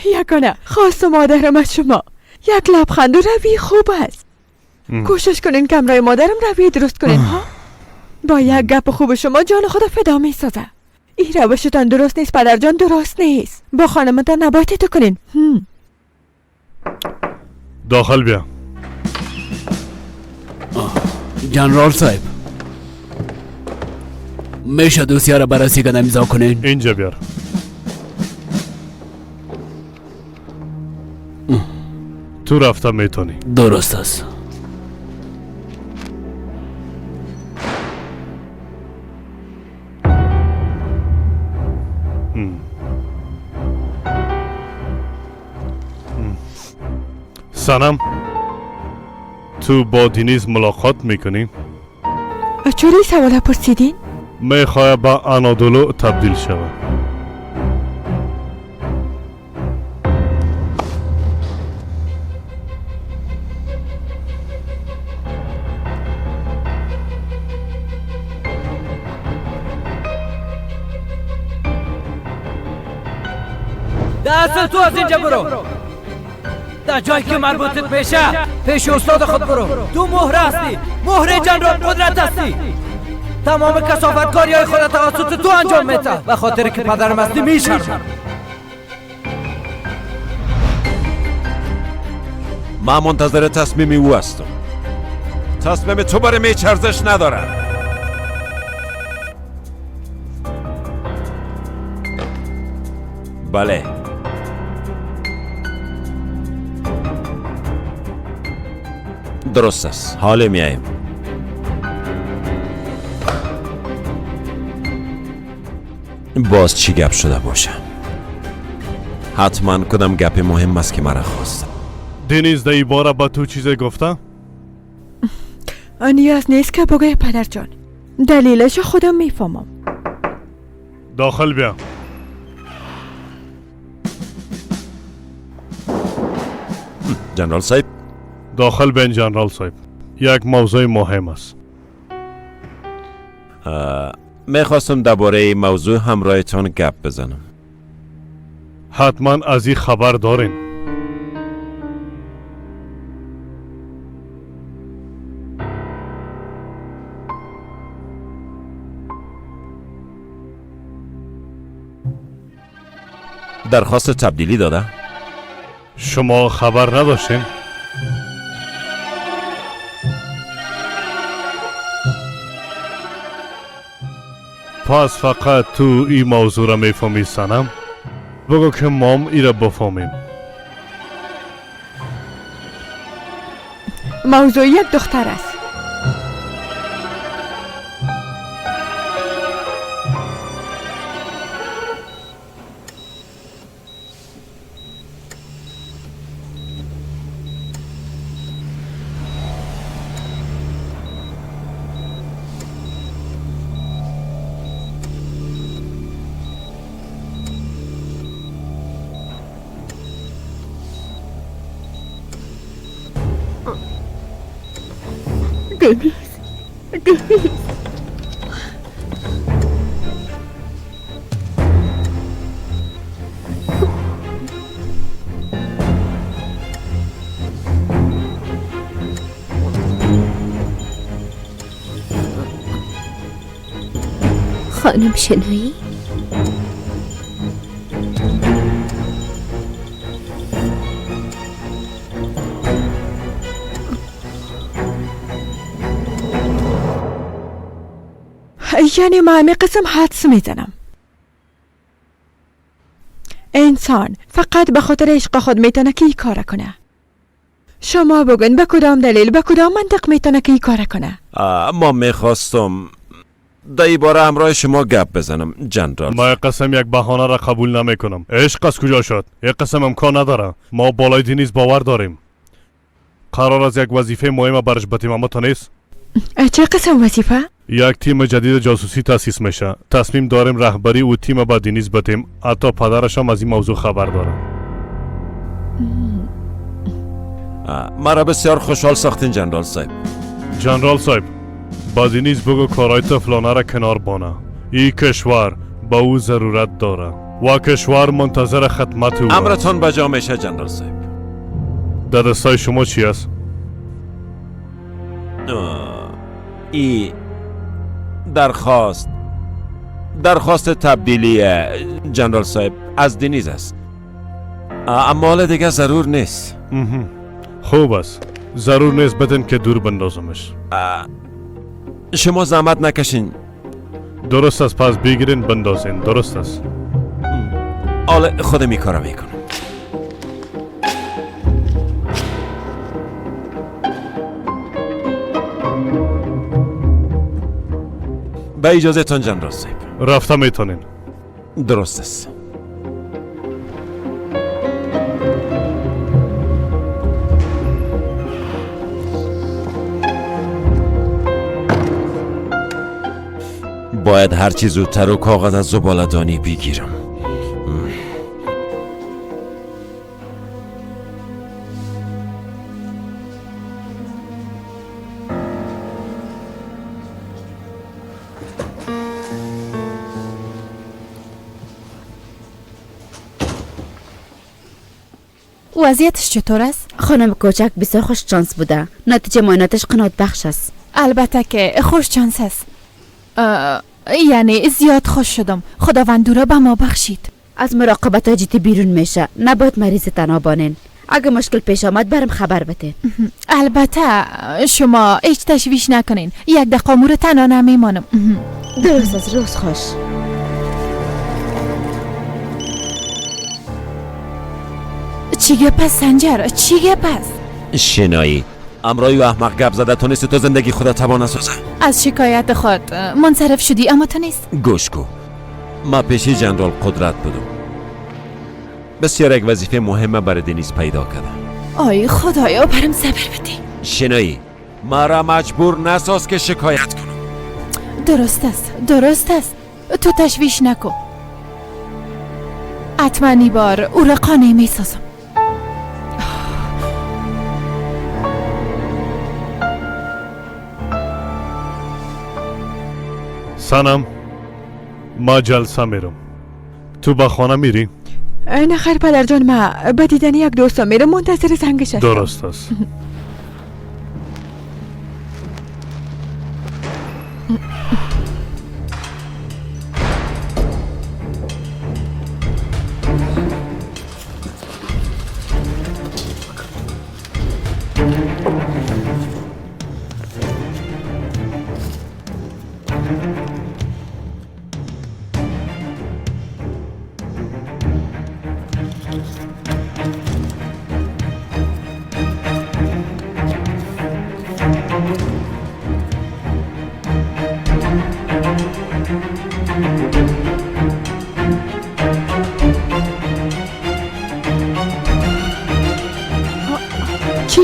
یگانه خواست مادرم از شما یک لبخند و روی خوب است. کوشش کنین که همراه مادرم روی درست کنین ها. با یک گپ خوب شما جان خود فدا میسازه. این روشتان درست نیست پدر جان، درست نیست. با خانمتان نباید تو کنین. داخل بیا. جنرال صاحب، میشه دوسیه را بررسی کنم امضا کنین؟ اینجا بیار. تو رفته میتونی. درست است. سنم، تو با دینیز ملاقات میکنی؟ چرا این سوال پرسیدین؟ میخواه به آنادولو تبدیل شود. در اصل تو از اینجا برو. در جایی که مربوطت میشه پیش استاد خود برو. تو مهره هستی، مهره جنرال قدرت هستی. تمام کثافت کاری های خود توسط تو انجام میده. به خاطر که پدرم هستی میشرمم. من منتظر تصمیم او هستم. تصمیم تو برای می ارزش نداره. بله. درست است. حالا میایم. باز چی گپ شده باشه؟ حتما کدام گپ مهم است که مرا خواست. دنیز در این باره با تو چیزی گفته؟ نیاز نیست که بگوی پدر جان. دلیلش خودم میفهمم. داخل بیا. جنرال صاحب. داخل بین جنرال صاحب. یک موضوع مهم است. میخواستم درباره موضوع همراهتان گپ بزنم. حتما از این خبر دارین. درخواست تبدیلی داده؟ شما خبر نداشتین؟ پس فقط تو این موضوع را میفهمی سنم؟ بگو که مام ای را بفهمیم. موضوع یک دختر است. دنیز، دنیز. خانم شنایی؟ یعنی من همه قسم حدس میزنم. انسان فقط به خاطر عشق خود میتونه که این کار کنه. شما بگوین به کدام دلیل، به کدام منطق میتونه که این کار کنه؟ ما میخواستم در این باره همراه شما گپ بزنم جنرال. ما یک قسم یک بهانه را قبول نمیکنم. عشق از کجا شد؟ یک قسم امکان نداره. ما بالای دنیز باور داریم. قرار از یک وظیفه مهم برش بتیم، اما تا نیست. چه قسم وظیفه؟ یک تیم جدید جاسوسی تأسیس میشه. تصمیم داریم رهبری و تیم با دنیز بدیم. حتی پدرش هم از این موضوع خبر داره. مرا بسیار خوشحال ساختین جنرال صاحب. جنرال صاحب، با دنیز بگو کارهای طفلانه را کنار بانه. این کشور با او ضرورت داره و کشور منتظر خدمت او. امرتان بجا میشه جنرال صاحب. در دستای شما چی است؟ ای درخواست تبدیلی جنرال صاحب از دنیز است، اما حالا دیگه ضرور نیست. خوب است، ضرور نیست بدن که دور بندازمش. شما زحمت نکشین. درست است، پس بگیرین بندازین. درست است. حالا خودم این کارو میکنم. به اجازه تان جنرال صاحب. رفته میتونین. درست است. باید هرچی زودتر و کاغذ از زباله‌دانی بگیرم. وضعیتش چطور است؟ خانم کوچک بسیار خوش چانس بوده. نتیجه معایناتش قناعت بخش است. البته که خوش چانس است. یعنی زیاد خوش شدم. خداوند او را به ما بخشید. از مراقبت جدی بیرون میشه. نباید مریض تنها بانین. اگه مشکل پیش آمد برم خبر بده. البته شما هیچ تشویش نکنین. یک دقیقه مور تنها نمیمانم. درست است. روز خوش. چی گپ است سنجر؟ چی گپ است؟ شنایی امرای و احمق گپ زده تونستی تو زندگی خود تباه نسازه. از شکایت خود منصرف شدی اما تو نیست. گوش کو، ما پیشی جنرال قدرت بودم. بسیار یک وظیفه مهمه برای دنیز پیدا کردم. آی خدایا برم صبر بده. شنایی مرا مجبور نساز که شکایت کنم. درست است، درست است. تو تشویش نکن. حتما ای بار او را قانع می سازم. سنم، ما جلسه میرم. تو به خانه میری؟ نه خیر پدر جان، ما به دیدن یک دوستم میرم، منتظر زنگش هستم. درست است. چی؟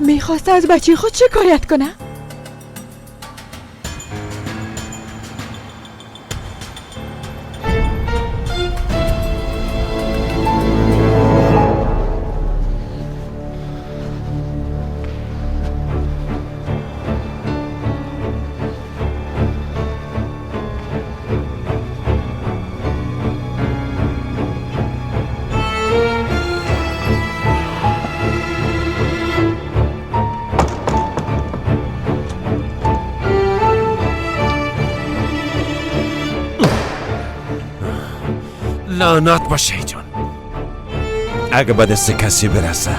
میخواسته از بچه خود شکایت کنه؟ لعنت به شیطان، اگه به دست کسی برسه.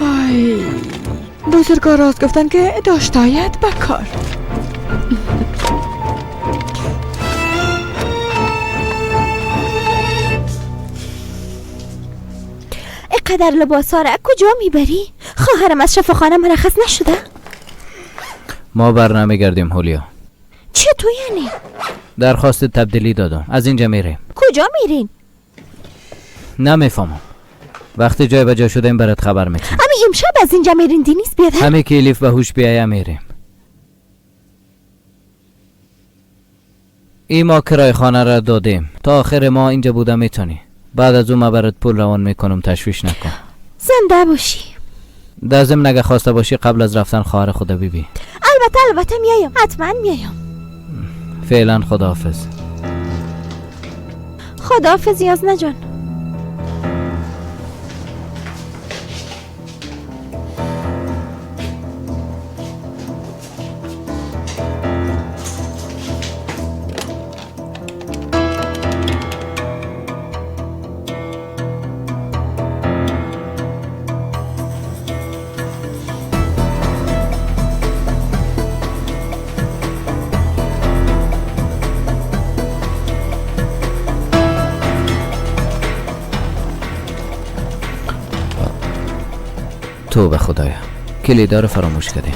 آی بزرگا راست گفتن که داشتایت بکار. اینقدر لباس ها را کجا میبری؟ خواهرم از شفاخانه مرخص نشده؟ ما بر نمیگردیم هولیا. چه تو یعنی؟ درخواست تبدیلی دادم، از اینجا میریم. کجا میرین؟ نمیفهمم. وقتی جای به جا شدیم برات خبر میدم. امی امشب از اینجا میرین دینیس بیاد؟ همه که الیف به هوش بیایم میریم. ای ما کرای خانه را دادیم. تا آخر ما اینجا بوده میتونی. بعد از اون ما برات پول روان میکنم، تشویش نکن. زنده باشی. در ضمن اگه خواسته باشی قبل از رفتن خواهر خود ببین. البته البته میایم، حتما میایم. فعلا خداحافظ. خداحافظ یازنه جان. توبه خدایا، کلیدا رو فراموش کردیم.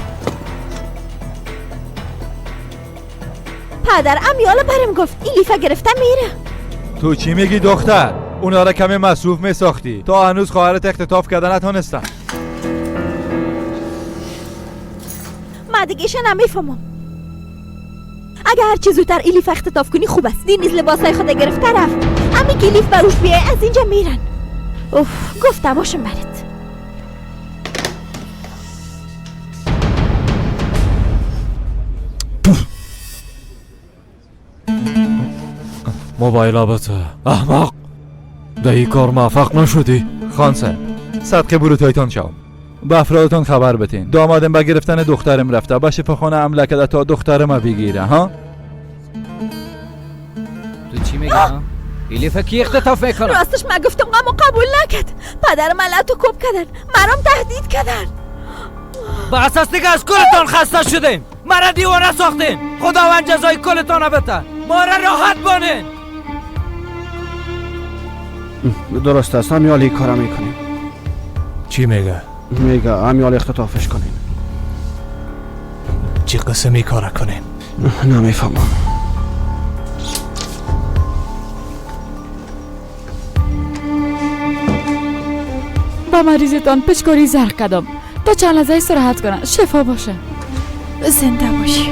پدر امیالا برم گفت این لیفه گرفته میره. تو چی میگی دختر؟ اونا را کمی مصروف میساختی تا هنوز خواهرت اختطاف کردن نتونستن. من دیگه ایشه نمیفهمم. اگه هر چی زودتر ایلیف اختطاف کنی خوب است. دینیز لباسای خود گرفته رفت. امی که ایلیف بروش بیای از اینجا میرن. اوف گفتم باشم برات. موبایل بته احمق، در این کار موفق نشدی. خان صاحب، صدقه بروتایتان شوم، به افرادتان خبر بتین. دامادم به گرفتن دخترم رفته، به شفاخانه حمله کرده تا دخترم بگیره. ها تو چی میگی؟ ها الیف کی اختطاف میکنه؟ راستش من گفتم غمو قبول نکرد. پدر من لتو کوب کردن، مرام تهدید کردن. بس است دیگه، از کلتان خسته شدیم. مرا دیوانه ساختین. خداوند جزای کلتان بده. ما را راحت بانین. درست است، همیال کارا میکنیم. چی میگه؟ میگه همیال اختطافش کنیم. چی قسمی کارا کنیم؟ نمیفهمم. با مریضتان پچکاری زرق کردم تا چند لحظه استراحت کنن، شفا باشه. زنده باشی.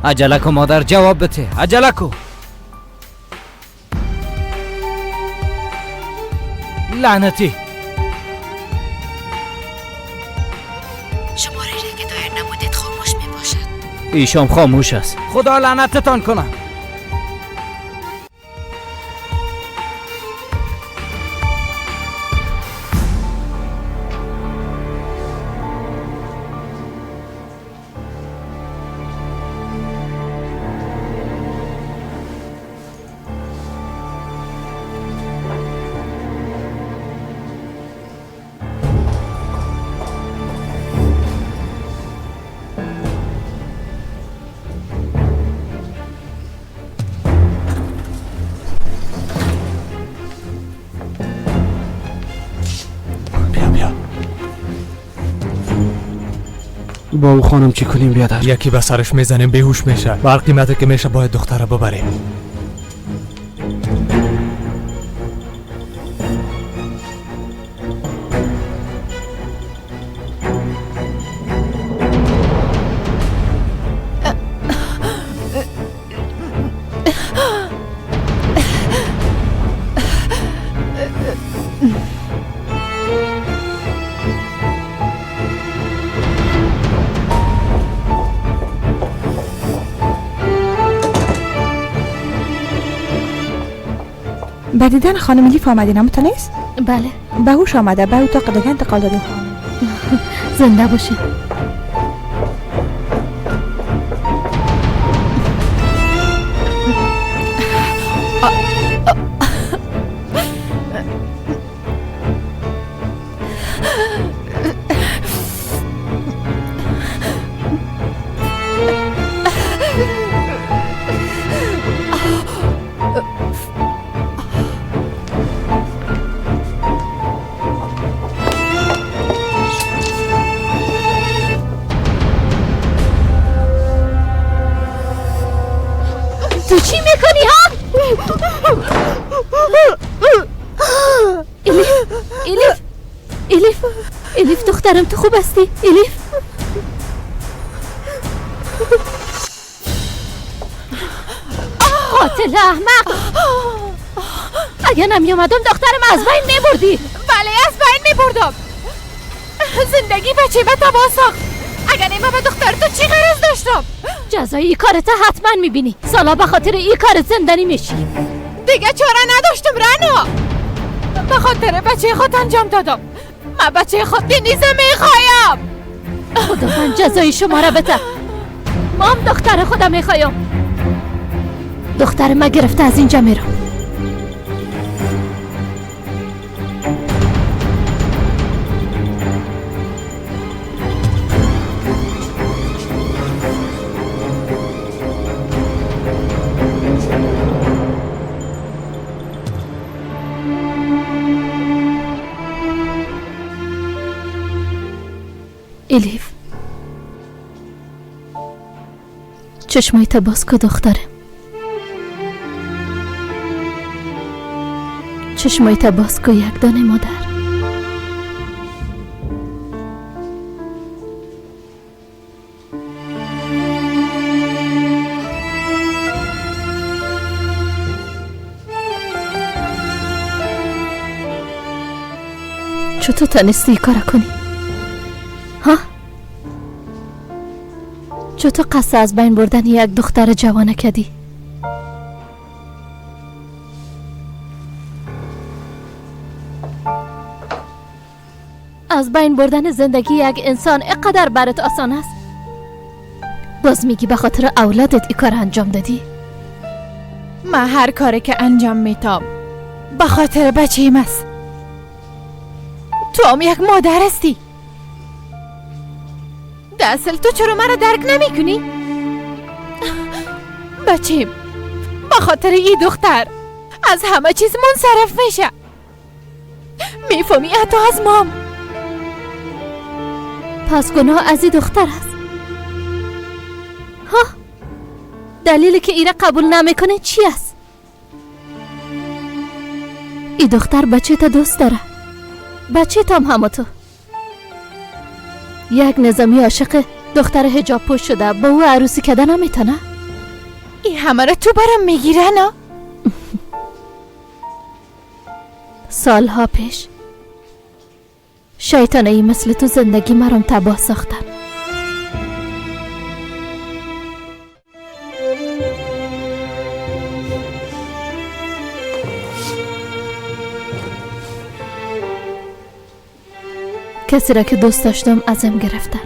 عجله کو مادر، جواب بده. عجله کو. لعنتی. شماره را که دایر نمودید خاموش می باشد. ایشان خاموش است. خدا لعنتتان کنه. با او خانم چی کنیم بیادر؟ یکی به سرش میزنیم بیهوش میشه. بر قیمتی که میشه باید دختره ببریم. به دیدن خانم الیف آمدین همونطور نیست؟ بله. به هوش آمده، به اتاق دیگه انتقال دادیم خانم. زنده باشین. تو چی میکنی ها؟ الیف، الیف، الیف، الیف دخترم تو خوب هستی؟ الیف قاتل احمق، اگه نمی آمدم دخترم از بین میبردی. بله از بین میبردم. زندگی بچه به تباه ساخت. اگر نیمه به دختر تو چی غرض داشتم؟ جزای ای کارت حتما میبینی. سالا به خاطر ای کارت زندانی میشی. دیگه چاره نداشتم رنا. به خاطر بچه خود انجام دادم. من بچه خود دنیز میخوایم. خداوند جزای شما را بده. ما هم دختر خودم میخوایم. دختر ما گرفته از اینجا میرم. چشمایت باز کو دخترم، چشمایت باز کو یک دانه مادر. چطور تانستی کار کنی؟ ها؟ چطور قصد از بین بردن یک دختر جوانه کدی؟ از بین بردن زندگی یک انسان اینقدر برات آسان است؟ باز میگی به خاطر اولادت این کار انجام دادی؟ من هر کاری که انجام میتم به خاطر بچه‌م است. تو هم یک مادر هستی. در اصل تو چرا مرا درک نمی کنی؟ بچیم به خاطر این دختر از همه چیز منصرف میشه. میفهمی؟ حتی از مام. پس گناه از این دختر است. ها؟ دلیلی که ایره قبول نمیکنه چی است؟ این دختر بچه تا دوست داره، بچه تام همه تو. یک نظامی عاشق دختر حجاب پوش شده، با او عروسی کردن نمیتونه؟ این همه را تو برم میگیره نه؟ سالها پیش شیطانه مثل تو زندگی مرام تباه ساختن. کسی را که دوست داشتم ازم گرفتن.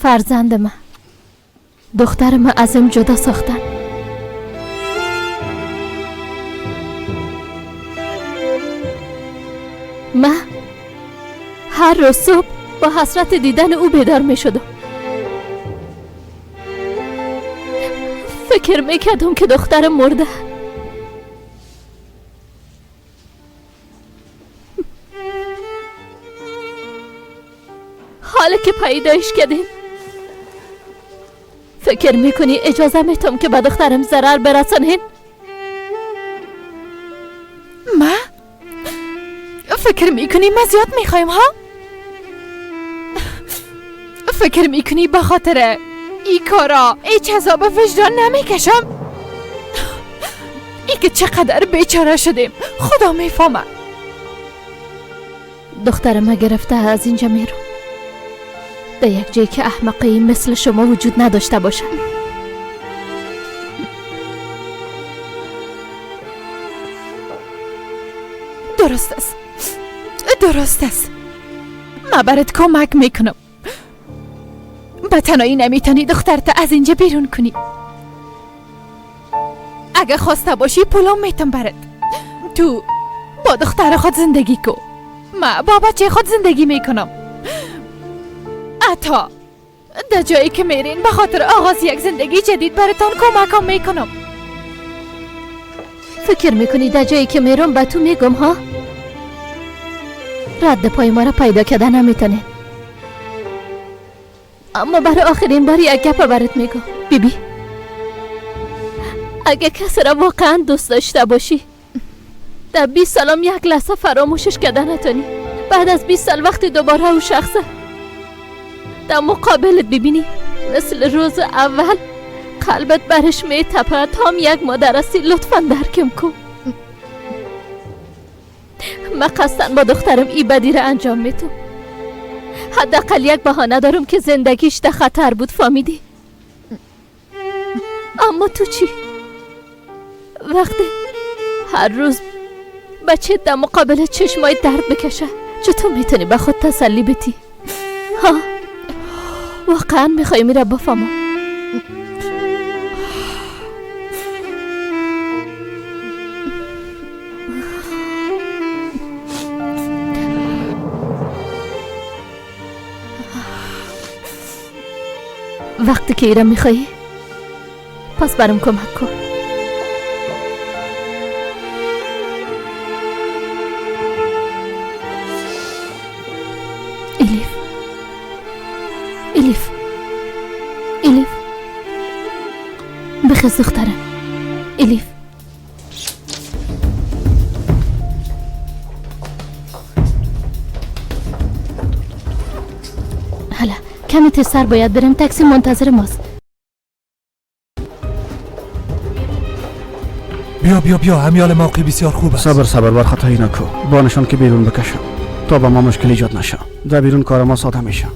فرزند من، دختر من ازم جدا ساختن. من هر روز صبح با حسرت دیدن او بیدار می شدم. فکر می کردم که دخترم مرده. حالا که پیدایش کردیم فکر میکنی اجازه میتم که به دخترم ضرر برسانین؟ ما؟ فکر میکنی ما زیاد میخوایم ها؟ فکر میکنی به خاطر ای کارا هیچ عذاب وجدان نمیکشم؟ ای که چقدر بیچاره شدیم خدا میفهمه. دخترم گرفته از اینجا میرم، در یک جایی که احمقی مثل شما وجود نداشته باشه. درست است، درست است. من برات کمک میکنم. به تنهایی نمیتونی دخترت از اینجا بیرون کنی. اگه خواسته باشی پولم میتم برات. تو با دختر خود زندگی کو، من با بچه خود زندگی میکنم. حتی در جایی که میرین به خاطر آغاز یک زندگی جدید براتان کمکم میکنم. فکر میکنی در جایی که میرم به تو میگم ها؟ رد پای ما را پیدا کردن نمیتونه. اما برای آخرین بار یک گپ برات میگم. بیبی، اگه کسی را واقعا دوست داشته باشی در 20 سالم یک لحظه فراموشش کردن نتونی. بعد از 20 سال وقتی دوباره او شخصه در مقابلت ببینی مثل روز اول قلبت برش میتپه. تا هم یک مادر هستی لطفا درکم کن. من قصداً با دخترم ای بدی را انجام میتم. حداقل یک بهانه دارم که زندگیش در خطر بود، فهمیدی؟ اما تو چی؟ وقتی هر روز بچه در مقابل چشمای درد بکشه چطور میتونی به خود تسلی بدی؟ ها؟ واقعا میخوای میره بفهمم؟ وقتی که ایره میخوایی پس برام کمک کن. الیف، الیف، الیف، بخیز دخترم. الیف، حالا کمی تیزتر باید بریم، تاکسی منتظر ماست. بیا بیا بیا، همیال موقع بسیار خوب است. صبر صبر، بر خطایی نکو. با نشان که بیرون بکشم تا با ما مشکل ایجاد نشه. در بیرون کار ما ساده میشه.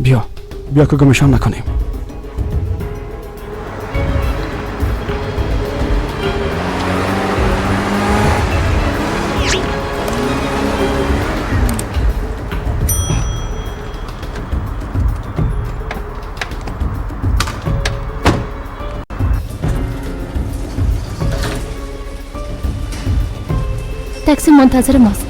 بیا بیا که گمشان نکنیم. تاکسی منتظر ماست.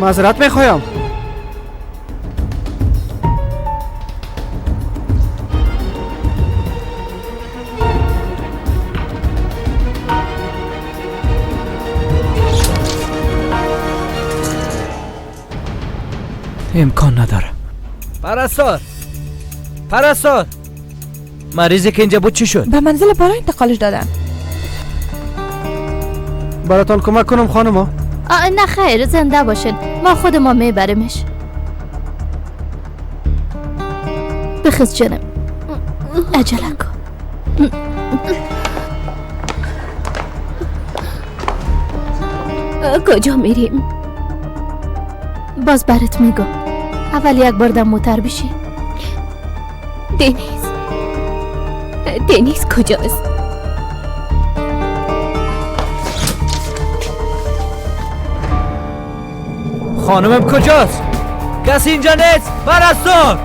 معذرت میخوایم. امکان نداره. پرستار، پرستار، مریضی که اینجا بود چی شد؟ به منزل بالا انتقالش دادن. براتان کمک کنم خانم؟ نه خیر، زنده باشین، ما خود ما میبریمش. بخیز جانم، عجله کن. کجا میریم؟ باز برات میگم. اول یک بار در موتر بشی. دنیز، دنیز کجاست؟ خانمم کجاست؟ کسی اینجا نیست. پرستار،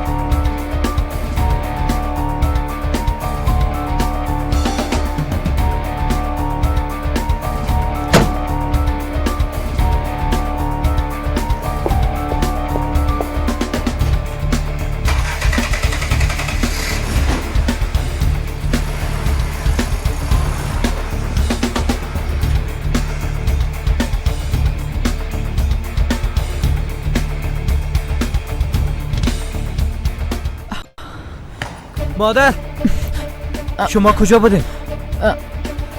مادر شما کجا بودین؟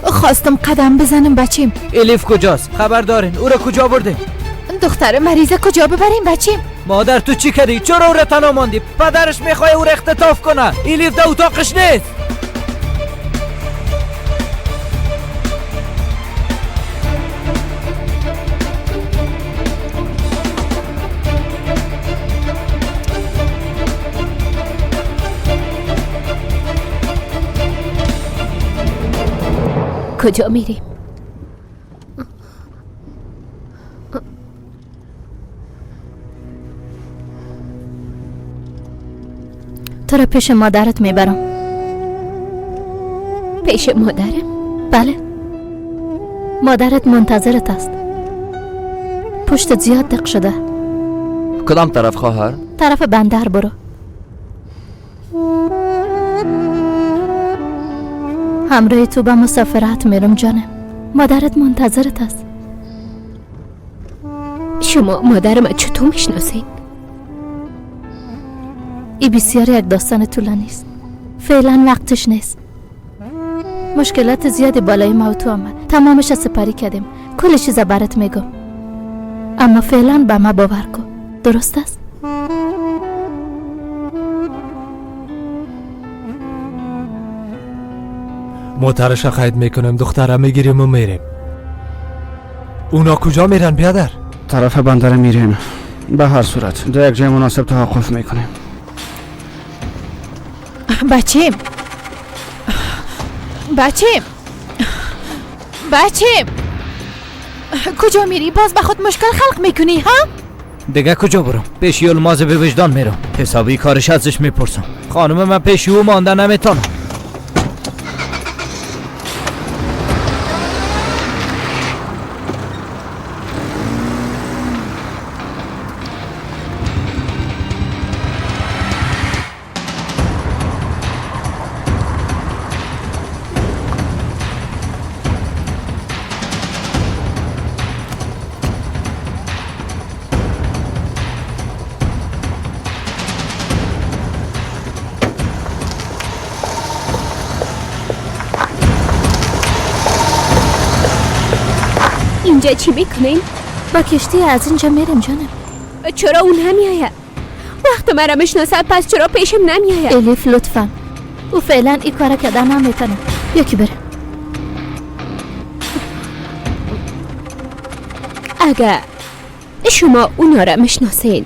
خواستم قدم بزنم بچیم. الیف کجاست؟ خبر دارین؟ او را کجا بردین؟ دختر مریضه کجا ببریم بچیم؟ مادر تو چی کردی؟ چرا او را تنها ماندی؟ پدرش میخواد او را اختطاف کنه. الیف در اتاقش نیست. کجا میریم؟ تو را پیش مادرت میبرم. پیش مادرم؟ بله، مادرت منتظرت است. پشتت زیاد دق شده. کدام طرف خواهر؟ طرف بندر برو. همراه تو به مسافرت میرم جانم. مادرت منتظرت است. شما مادرم چطور میشناسین؟ ای بسیار یک داستان طولانی است. فعلا وقتش نیست. مشکلات زیادی بالای ما و تو آمد. تمامش سپری کردیم. کل چیز برات میگم، اما فعلا به ما باور کن. درست است؟ موترش قید میکنم، دخترم میگیریم و میریم. اونا کجا میرن بیادر؟ طرف بندر میریم. به هر صورت در یک جای مناسب توقف میکنیم. بچیم، بچیم، بچیم، کجا میری؟ باز به خود مشکل خلق میکنی ها؟ دیگه کجا برم؟ پیش یلماز به وجدان میرم. حسابی کارش ازش میپرسم. خانم من پیش او مانده نمیتونم. اینجا چی میکنین؟ با کشتی از اینجا میریم جانم. چرا اون نمیآید؟ وقت مرا میشناسد پس چرا پیشم نمیآید؟ الیف لطفا، او فعلا این کار کردن نمیتونه. یکی بره. اگه شما اونا را میشناسین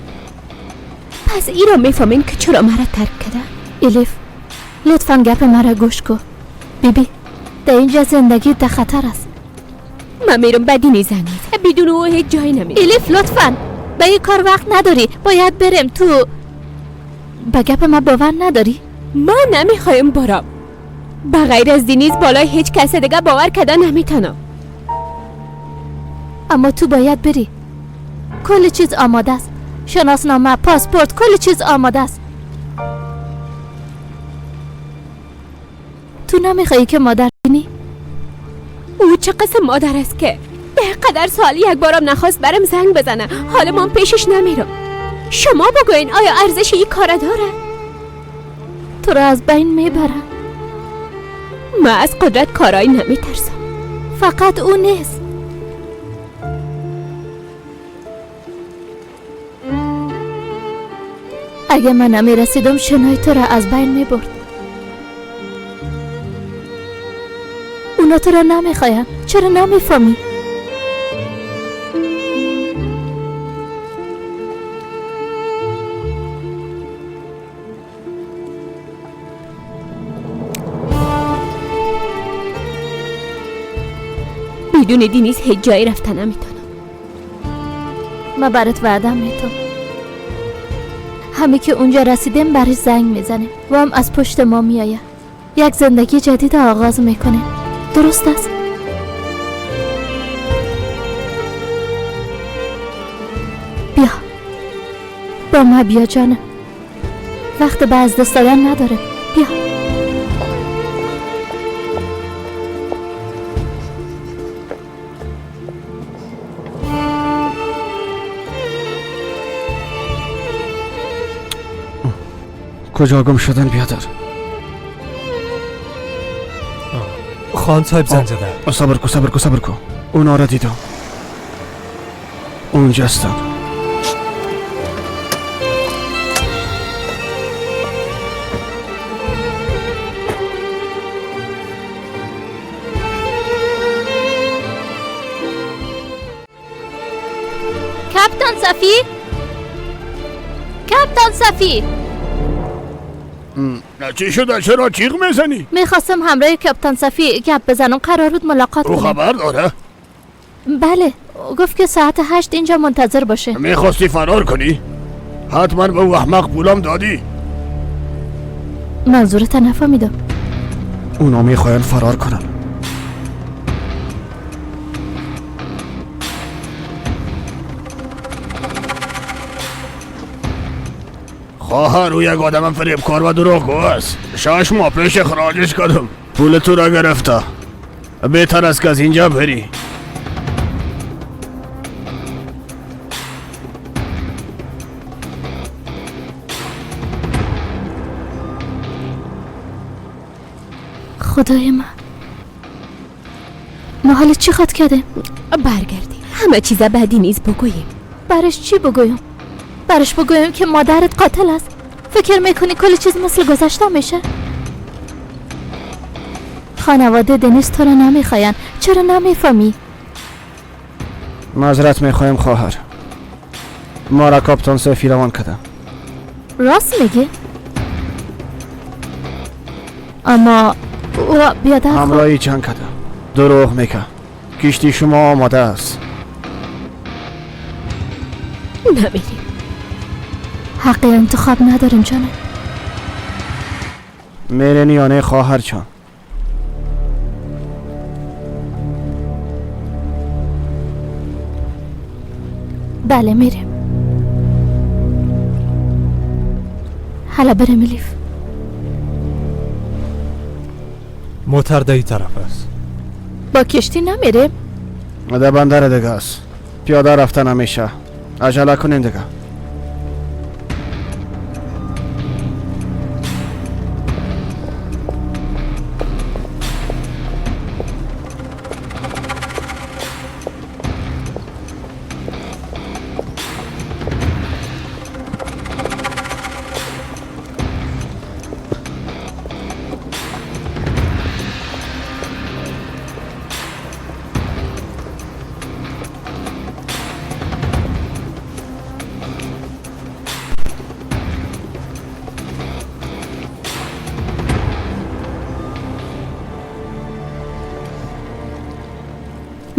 پس ای را میفهمین که چرا مرا ترک کرده. الیف لطفا گپ مرا گوش کن. بیبی در اینجا زندگی در خطر است. من میرم به دینی زنگ میزنم، بدون او هیچ جایی نمیرم. الیف لطفا به این کار وقت نداری، باید برم. تو به گپ من باور نداری؟ من نمیخوایم برم. بغیر از دینیز بالای هیچ کس دیگه باور کردن نمیتونم. اما تو باید بری. کل چیز آماده است، شناسنامه، پاسپورت، کل چیز آماده است. تو نمیخوایی که مادر بینی؟ او چه قسم مادر است که ده قدر سال یک بارم نخواست برم زنگ بزنه. حالا من پیشش نمیرم. شما بگوین آیا ارزش این کار داره؟ تو را از بین میبرم. من از قدرت کارایی نمیترسم. فقط او نیست. اگه من نمیرسیدم شنای تو را از بین میبرد. اونا تو را نمیخواین. چرا نمیفهمی؟ بدون دینیز هیچ جایی رفته نمیتونم. من برات وعده میتونم. همه که اونجا رسیدیم برش زنگ میزنیم و هم از پشت ما میآید. یک زندگی جدید آغاز میکنیم. درست است؟ بیا با ما، بیا جانم. وقت به از دست دادن نداره. بیا. کجا گم شدن بیادر؟ خان صاحب زنگ زده. صبر کو صبر کو صبر کو، اونا را دیدم اونجا هستن. کاپیتان صفی، کاپیتان صفی، چی شده؟ چرا چیغ میزنی؟ میخواستم همراه کاپیتان صفی گپ بزنم. قرار بود ملاقات کنیم. او خبر داره؟ بله، گفت که ساعت 8 اینجا منتظر باشه. میخواستی فرار کنی؟ حتما به او احمق پولم دادی. منظورت نفهمیدم. اونا میخواین فرار کنن. خواهر او یک آدم فریبکار و دروغگو است. 6 ماه پیش اخراجش کردم. پول تو را گرفته. بهتر است که از اینجا بری. خدای من، ما حالا چی خواد کردیم؟ برگردیم همه چیز بعدی نیز بگوییم. برش چی بگویم؟ برش بگویم که مادرت قاتل است؟ فکر میکنی کل چیز مثل گذشته میشه؟ خانواده دنیز تو را نمیخواین. چرا نمیفهمی؟ معذرت میخوایم خواهر، ما را کاپیتان صفی روان کرده. راست میگه؟ اما او بیادر همراهی جنگ کرده. دروغ میگه. کشتی شما آماده است. نمیریم. حق انتخاب نداریم جانم. میرین یا نه خواهر جان؟ بله میریم. حالا بریم الیف. موتر در این طرف است. با کشتی نمیریم؟ در بندر دیگه است. پیاده رفته نمیشه. عجله کنین دیگه.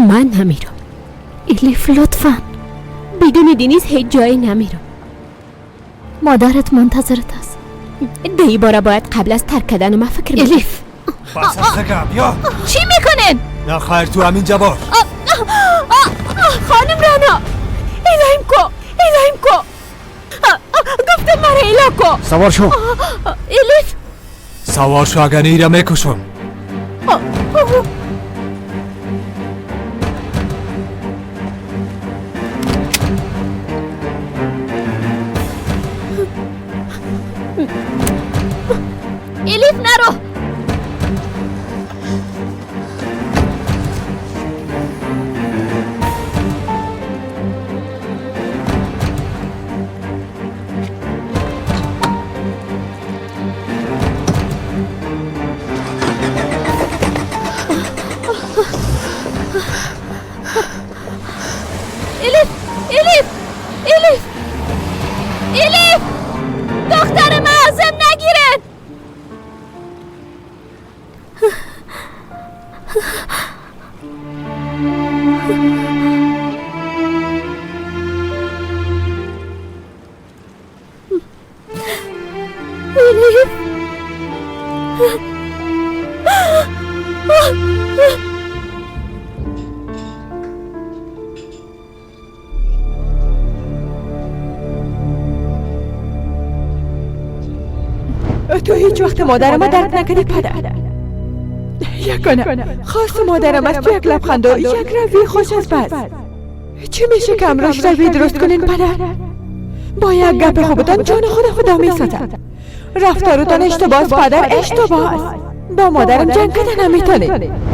من نمیرم. الیف لطفا. بدون دینیز هیچ جایی نمیرم. مادرت منتظرت است. دی باره باید قبل از ترک کردن ما فکر میکنم. الیف بس از بیا. چی میکنین؟ نه خیر تو همین باش. خانم رانا الهیم کو، الهیم کو، گفتم مرا اله کو. سوار شو. الیف سوار شو، اگر ایره میکشم. الیف نرو. الیف، الیف، الیف، الیف، دختر من ازم نگیرن. الیف، تو هیچ وقت مادرم درک نکردی پدر. یگانه خواست مادرم از تو یک لبخند و یک روی خوش از بس. چی میشه که امراش روی درست کنین پدر؟ با یک گپ خوبتان جان خود خدا میسازد. رفتارتان اشتباه است پدر، اشتباه است. با مادرم جنگ کردن نمیتونید.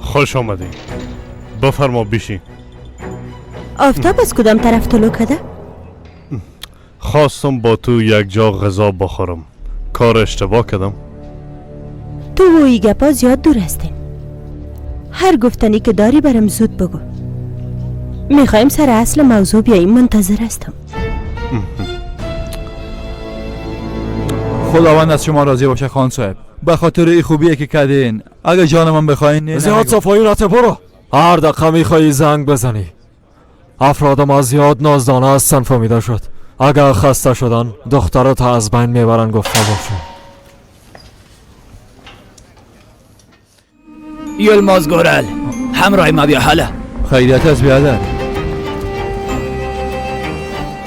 خوش آمدی. بفرما بیشی. آفتاب از کدام طرف طلوع کرده؟ خواستم با تو یک جا غذا بخورم. کار اشتباه کردم. تو و ای گپا زیاد دور هستین. هر گفتنی که داری برم زود بگو. میخوایم سر اصل موضوع بیاییم، منتظر هستم. خداوند از شما راضی باشه خان صاحب، به خاطر ای خوبیه که کردین. اگه جان من بخواین زیاد صفایی راته برو. هر دقیقه میخوایی زنگ بزنی. افراد ما زیاد نازدانه هستن، فهمیده شد. اگر خسته شدن دخترات از بین میبرن، گفته باشن. یلماز گورل همراه ما بیا. حالا خیریت از بیادر.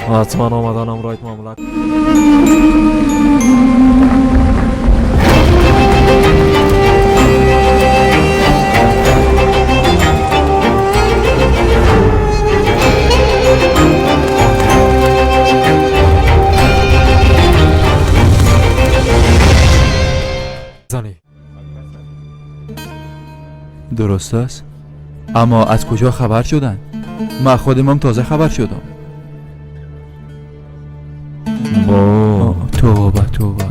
حتما آمدن همراهت معامله. درست است، اما از کجا خبر شدن؟ من خودم تازه خبر شدم. توبه توبه.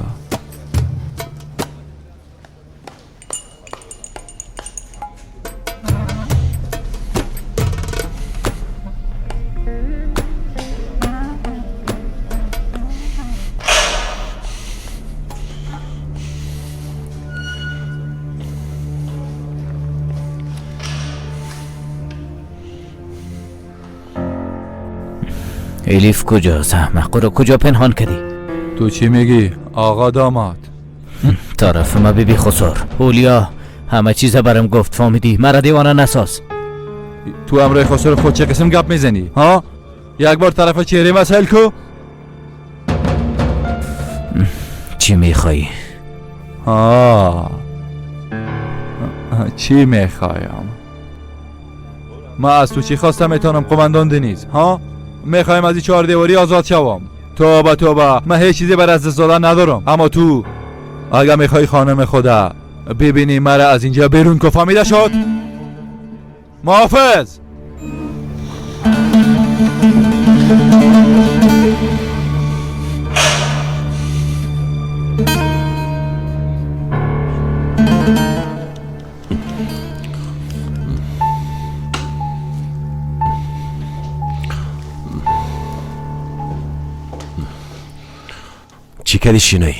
الیف کجاست احمق؟ رو کجا پنهان کردی؟ تو چی میگی آقا داماد؟ طرف ما بی بی خسر هولیا همه چیز برام گفت، فهمیدی؟ مرا دیوانه نساز. تو امرای خسر خود چه قسم گپ میزنی ها؟ یک بار طرف چهره مسائل کو. چی میخوایی؟ ها چی میخوایم؟ ما از تو چی خواستم میتونم قماندان دنیز ها؟ میخوایم از این چهار دیواری آزاد شوم. توبه توبه، من هیچ چیزی بر از دست دادن ندارم، اما تو اگه میخوای خانم خدا ببینی مرا از اینجا بیرون که فهمیده شد؟ محافظ! چی کردی شینایی؟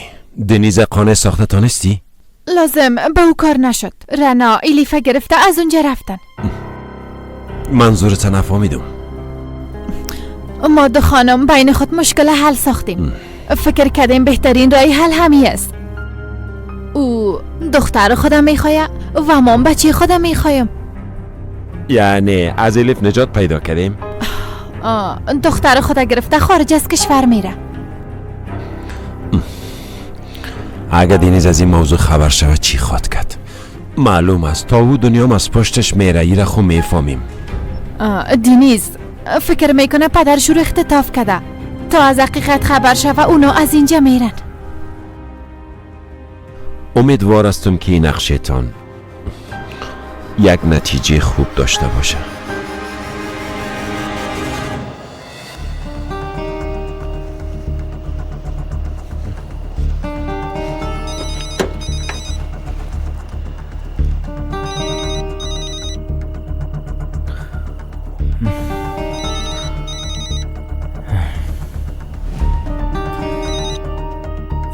دنیز قانع ساخته تانستی؟ لازم به او کار نشد. رنا ایلیفه گرفته از اونجا رفتن. منظورت نفهمیدم. ما دو خانم بین خود مشکل حل ساختیم. فکر کردیم بهترین راه حل همی است. او دختر خودم میخواه و ما بچه خودم میخوایم. یعنی از ایلیف نجات پیدا کردیم؟ دختر خود گرفته خارج از کشور میره. اگه دنیز از این موضوع خبر شود چی خواد کرد؟ معلوم است تا او دنیام از پشتش میره. ایره خو میفهمیم. دنیز فکر میکنه پدرش رو اختطاف کرده. تا از حقیقت خبر شود اونا از اینجا میرن. امیدوار هستم که این نقشتان یک نتیجه خوب داشته باشه.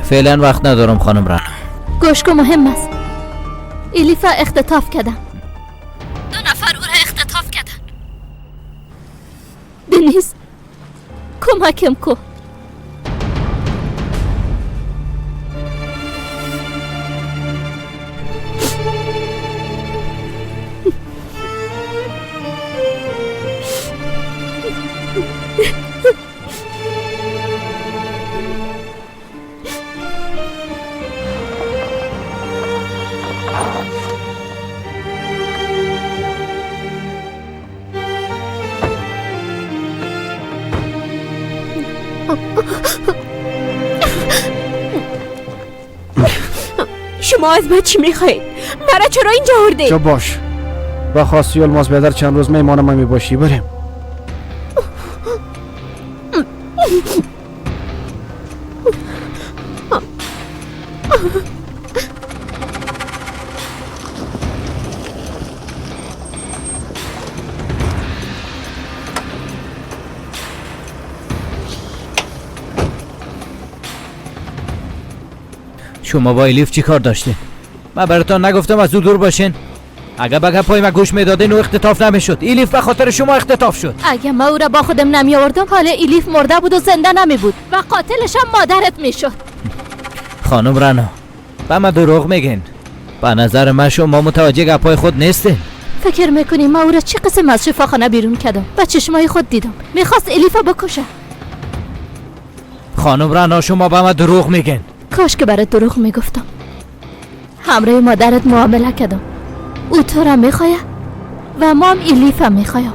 فعلا وقت ندارم خانم رنا. گوش کن، مهم است. الیفا اختطاف کردن. 2 نفر او را اختطاف کردن. دنیز کمکم کن. شما از من چی میخواید؟ مرا چرا اینجا آوردید؟ چه باش با خواستی الماس بیادر چند روز میمان ما میباشی. بریم. شما با الیف چی کار داشتین؟ من براتون نگفتم از او دور باشین؟ اگه بگه پای من گوش میدادین او اختطاف نمیشد. الیف به خاطر شما اختطاف شد. اگه من او را با خودم نمی آوردم حال الیف مرده بود و زنده نمی بود و قاتلش هم مادرت میشد. خانم رنا به من دروغ میگین. به نظر من شما متوجه گپای خود نیستین. فکر میکنی من او را چه قسم از شفاخانه بیرون کردم؟ با چشمای خود دیدم میخواست الیف بکشه. خانم رنا شما به من دروغ میگین. کاش که برات دروغ میگفتم. همراه مادرت معامله کردم. او تو را میخواه و ما هم الیف هم میخوایم.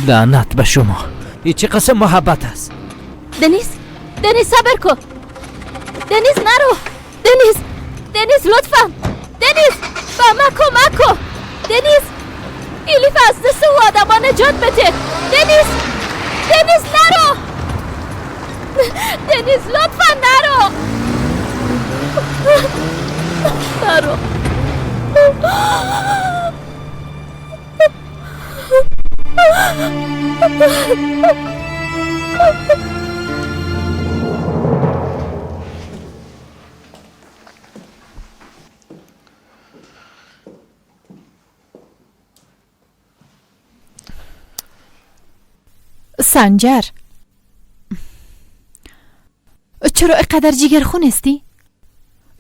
لعنت به شما، این چه قسم محبت است؟ دنیز، دنیز صبر کن. دنیز نرو. دنیز، دنیز لطفا. دنیز با من کمک کن. دنیز الیف از دست او آدما نجات بده. دنیز، دنیز نرو. دنیز لطفا نرو. نرو. سنجر چرا اینقدر جیگرخون هستی؟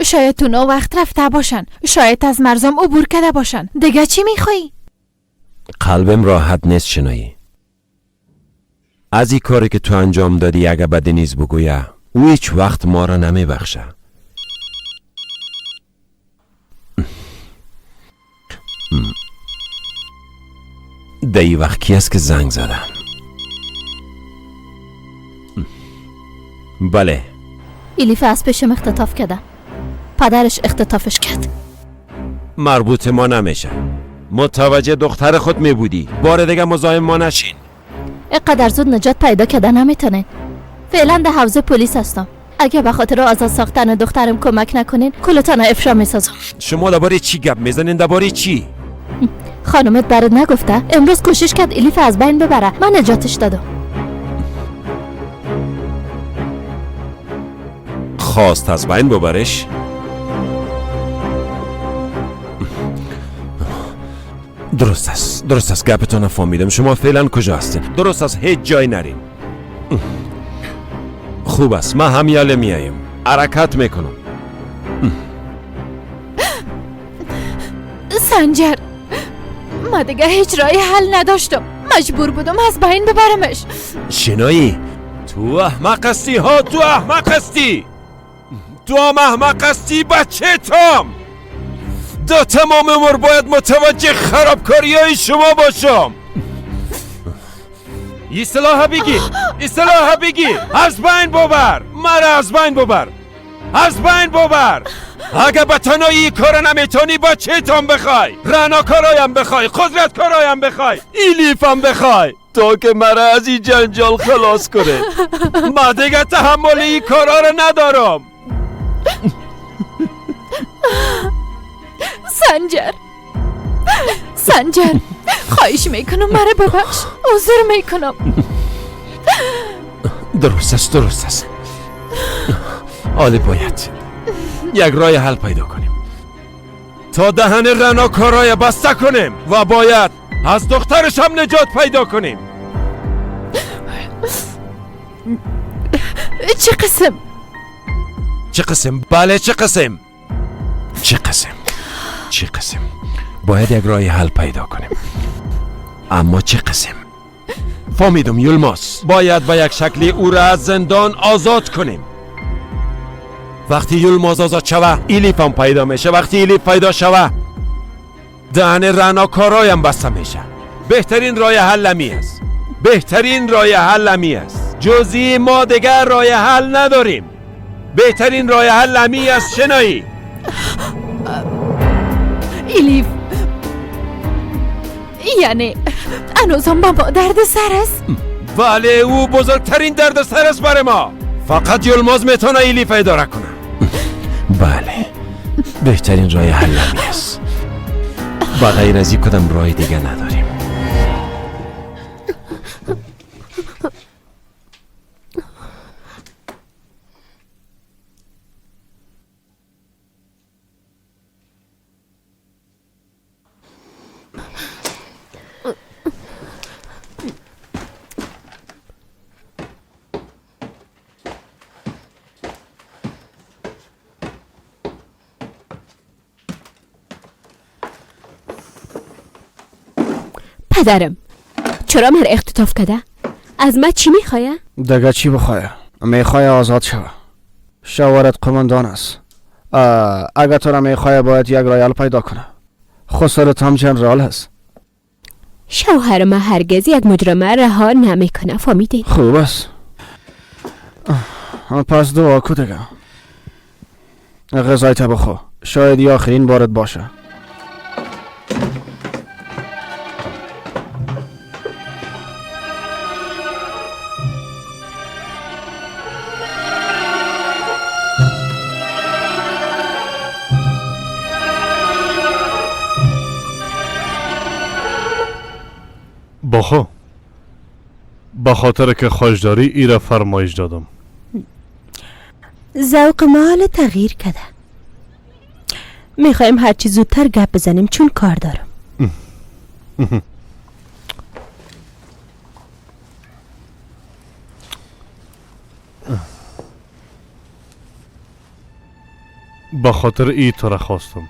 شاید اونا وقت رفته باشن، شاید از مرزام عبور کرده باشن. دیگه چی میخوایی؟ قلبم راحت نیست شنایی. از این کاری که تو انجام دادی اگه به دنیز بگویه او هیچ وقت ما را نمیبخشه. در این وقت کی است که زنگ زده؟ بله الیف از پیشم اختطاف کردن. پدرش اختطافش کرد. مربوط ما نمیشه. متوجه دختر خود می بودی. بار دیگه مزاحم ما نشین. اینقدر زود نجات پیدا کردن نمیتونین. فعلا در حوزه پلیس هستم. اگه به خاطر آزاد ساختن دخترم کمک نکنین کلتان افشا میسازم. شما درباره چی گپ میزنین؟ درباره چی؟ خانومت برات نگفته؟ امروز کوشش کرد الیف از بین ببره، من نجاتش دادم. خواست از بین ببرش؟ درست است، درست است، گپتون فهمیدم. شما فعلا کجا هستین؟ درست است، هیچ جای نرین. خوب است، من همیاله میایم، حرکت میکنم. سنجر، ما دیگه هیچ رای حل نداشتم، مجبور بودم از بین ببرمش. شنایی، تو احمق هستی ها، تو احمق هستی، تو هم احمق هستی بچه تام. دا تمام عمر باید متوجه خرابکاری های شما باشم. اصطلاح بگی، اصطلاح بگی، از بین ببر مرا، از بین ببر، از بین ببر. اگه به تنهایی کار نمیتونی بچه تام بخوای، رعنا کارایم بخوای، قدرت کارایم بخوای، ایلیفم بخوای، تا که مرا از این جنجال خلاص کنه. ما دیگه تحمل این کارا رو ندارم. سنجر، سنجر، خواهش میکنم مرا ببخش، عذر میکنم. درست است، درست است. حالا باید یک راه حل پیدا کنیم تا دهن رعنا کارای بسته کنیم و باید از دخترش هم نجات پیدا کنیم. چه قسم؟ چه قسم؟ بله چه قسم؟ چه قسم؟ چه قسم؟ باید یک راه حل پیدا کنیم. اما چه قسم؟ فهمیدم یلماس، باید به یک شکلی او را از زندان آزاد کنیم. وقتی یلماز آزاد شوه، ایلیف هم پیدا میشه. وقتی ایلیف پیدا شوه، دهن رعنا کارایم بسته میشه. بهترین راه حل همی است. بهترین راه حل همی است. جزی ما دیگر راه حل نداریم. بهترین راه حل همی است. شنایی ایلیف، یعنی هنوزم با ما درد سر است؟ بله، او بزرگترین درد سر است برای ما. فقط یلماز میتونه ایلیف اداره کنه. بله، بهترین راه حل همی است. با غیر از این کدام راه دیگه نداریم. پدرم چرا مرا اختطاف کرده؟ از ما چی میخوایه؟ دگه چی بخوایه؟ میخوایه آزاد شوه. شوهرت قماندان است. اگه تو را میخوایه باید یک رایل پیدا کنه. خسرت هم جنرال هست. شوهر ما هرگز یک مجرمه رها نمیکنه، فهمیدی؟ خوب است. پس دعا کو دیگه. غذای تا بخو، شاید یه آخرین بارت باشه. باخو، به خاطر که خوش داری ایره فرمایش دادم. ذوق ما تغییر کرده. میخوایم هرچی زودتر گپ بزنیم چون کار دارم. به خاطر ای تو را خواستم.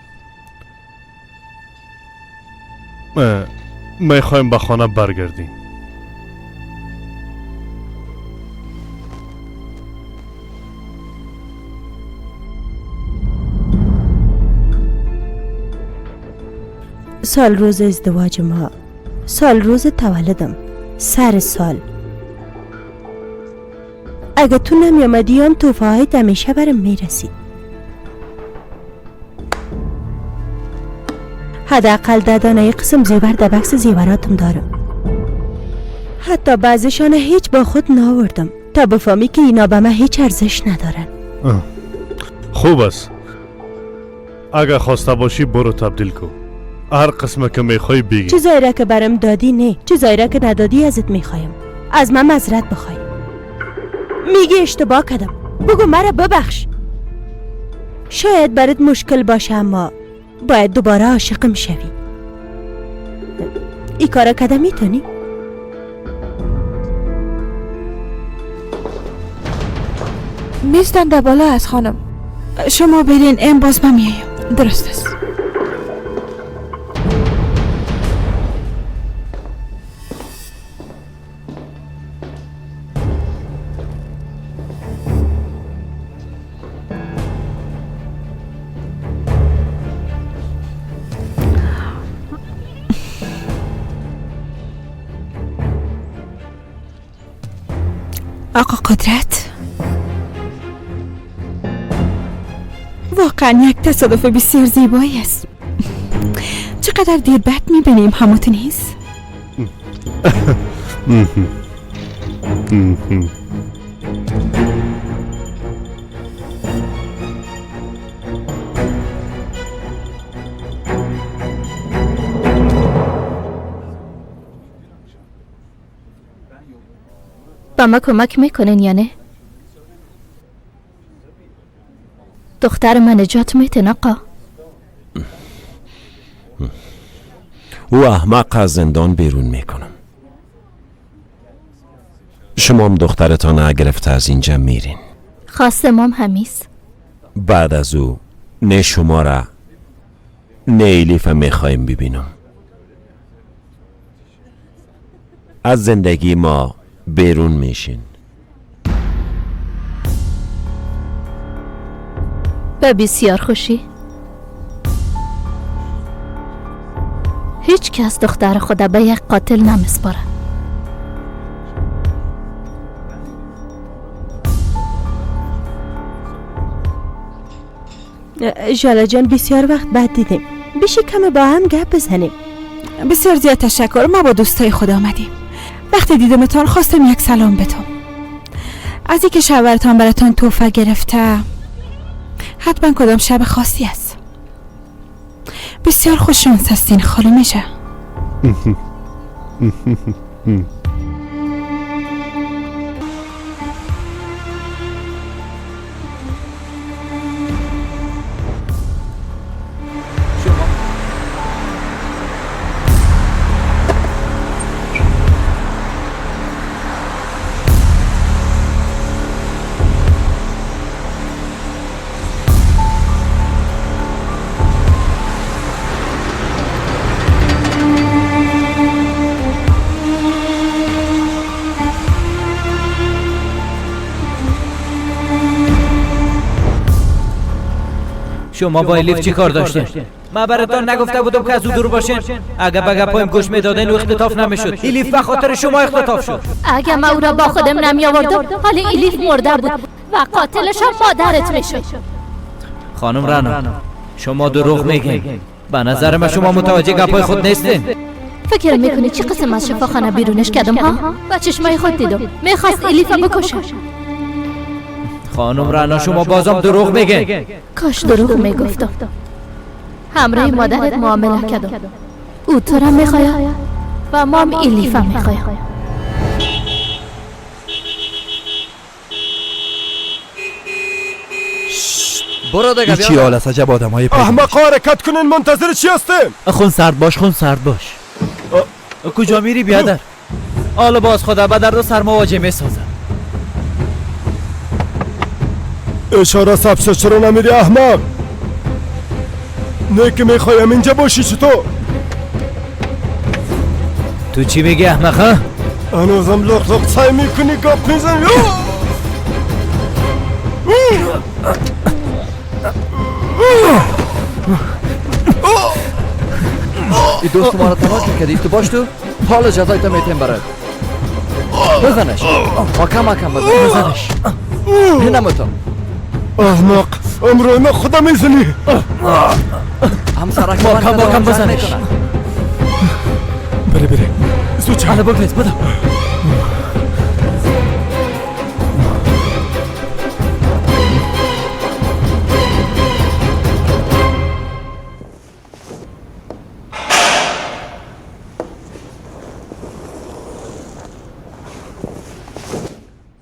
میخوایم به خانه برگردیم. سال روز ازدواج ما، سال روز تولدم، سر سال. اگه تو نمی آمدی هم توفه های همیشه برم میرسید. حداقل 10 دانه قسم زیور در بکس زیوراتم دارم. حتی بعضشان هیچ با خود ناوردم تا بفهمی که اینا به من هیچ ارزش ندارن. خوب است. اگه خواسته باشی برو تبدیل کن. هر قسمه که میخوای بگی. چیزایی را که برم دادی نه، چیزایی را که ندادی ازت میخوایم. از من معذرت بخوای. میگی اشتباه کردم، بگو مرا ببخش. شاید برات مشکل باشه اما باید دوباره عاشقم شوی. ای کارا کده میتونی؟ میزتان در بالا از خانم. شما برین، ام باز من میایم. درست است. آقا قدرت، واقعا یک تصادف بسیار زیبایی است. چقدر دیر بعد میبینیم هموت نیست؟ با ما کمک میکنین یا نه؟ دختر من نجات میتین آقا؟ او احمق از زندان بیرون میکنم. شما هم دخترتان گرفته از اینجا میرین. خواست مام همیست. بعد از او نه شما را نه ایلیف میخوایم ببینم. از زندگی ما بیرون میشین. به بسیار خوشی. هیچ کس دختر خود به یک قاتل نمیسپاره. ژاله جان بسیار وقت بعد دیدیم. بشی کم با هم گپ بزنیم. بسیار زیاد تشکر. ما با دوستای خود آمدیم. وقتی دیدمتان خواستم یک سلام بدم. از اینکه شوهرتان براتان تحفه گرفته حتما کدام شب خاصی است. بسیار خوش شانس هستین خانم میشه. شما با الیف چی کار داشتین؟ من براتان نگفته بودم که از او دور باشین. اگه به گپایم گوش میدادین او اختطاف نمیشد. الیف به خاطر شما اختطاف شد. اگه من او را با خودم نمی آوردم حالا الیف مرده بود و قاتلش هم مادرت میشد. خانم رنا شما دروغ میگین. به نظر من شما متوجه گپای خود نیستین. فکر میکنی چی قسم از شفاخانه بیرونش کردم ها؟ با چشمای خود دیدم میخواست الیف بکشه. خانم رنا شما بازم دروغ میگین. کاش دروغ میگفتم. همراه مادرت معامله کردم. او تو را میخواید و ما هم الیفه میخوایم. برو دیگه. چی حال است؟ عجب آدمای پیدا. احمقا حرکت کنین، منتظر چی هستین؟ خون سرد باش، خون سرد باش. کجا میری بیادر؟ حالا باز خدا به درد و سر مواجه میسازم. اشاره سبز چرا نمیری احمق؟ نه که میخوایم اینجا باشی چطور؟ تو چی میگی احمق ها؟ هنوزم لق لق سعی میکنی گپ میزنی؟ این دوست ما را تماس میکردی تو باش تو حال جزایت میتیم برات. بزنش. محکم محکم بزن. بزنش. نمتم. احمق، امروز ما خدا میزنی. همسرک محکم محکم بزنش. بره بره. زود چه؟ حالا بگریز بدم.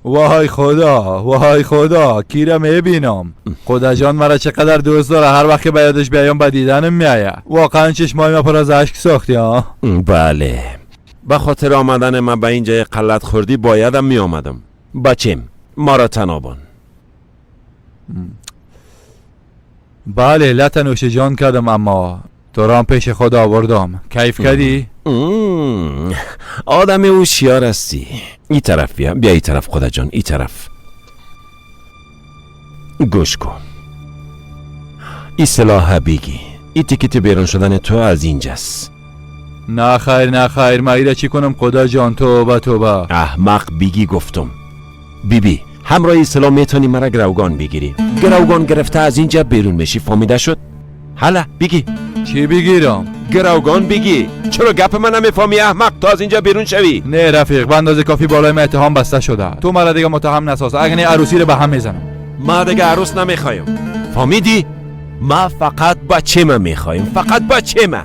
وای خدا، وای خدا، کی را میبینم؟ خدا جان مرا چقدر دوست داره، هر وقت که به یادش بیایم به دیدنم میآید. واقعا چشمای ما پر از اشک ساختی ها. بله، به خاطر آمدن من به اینجا قلت خوردی بایدم می آمدم. بچیم ما را تنابان. بله، لط نوش جان کردم، اما تو را پیش خود آوردم. کیف کردی؟ آدم هوشیار هستی. این طرف بیا، بیا این طرف خدا جان، این طرف. گوش کن، این سلاح بگی، این تیکت بیرون شدن تو از اینجاست. نه خیر نه خیر، من ایره چی کنم خدا جان؟ توبه توبه. احمق، بیگی گفتم. بی بی همراه این سلاح میتونی مرا گروگان بگیری. گروگان گرفته از اینجا بیرون میشی، فهمیده شد؟ حالا بگی. چی بگیرم؟ گروگان بگی. چرا گپ من نمیفهمی احمق؟ تا از اینجا بیرون شوی. نه رفیق، به اندازه کافی بالای من اتهام بسته شده. تو مرا دیگه متهم نساز، اگه نه عروسی رو به هم میزنم. ما دیگه عروس نمیخوایم، فهمیدی؟ ما فقط بچه ما میخوایم، فقط بچه ما.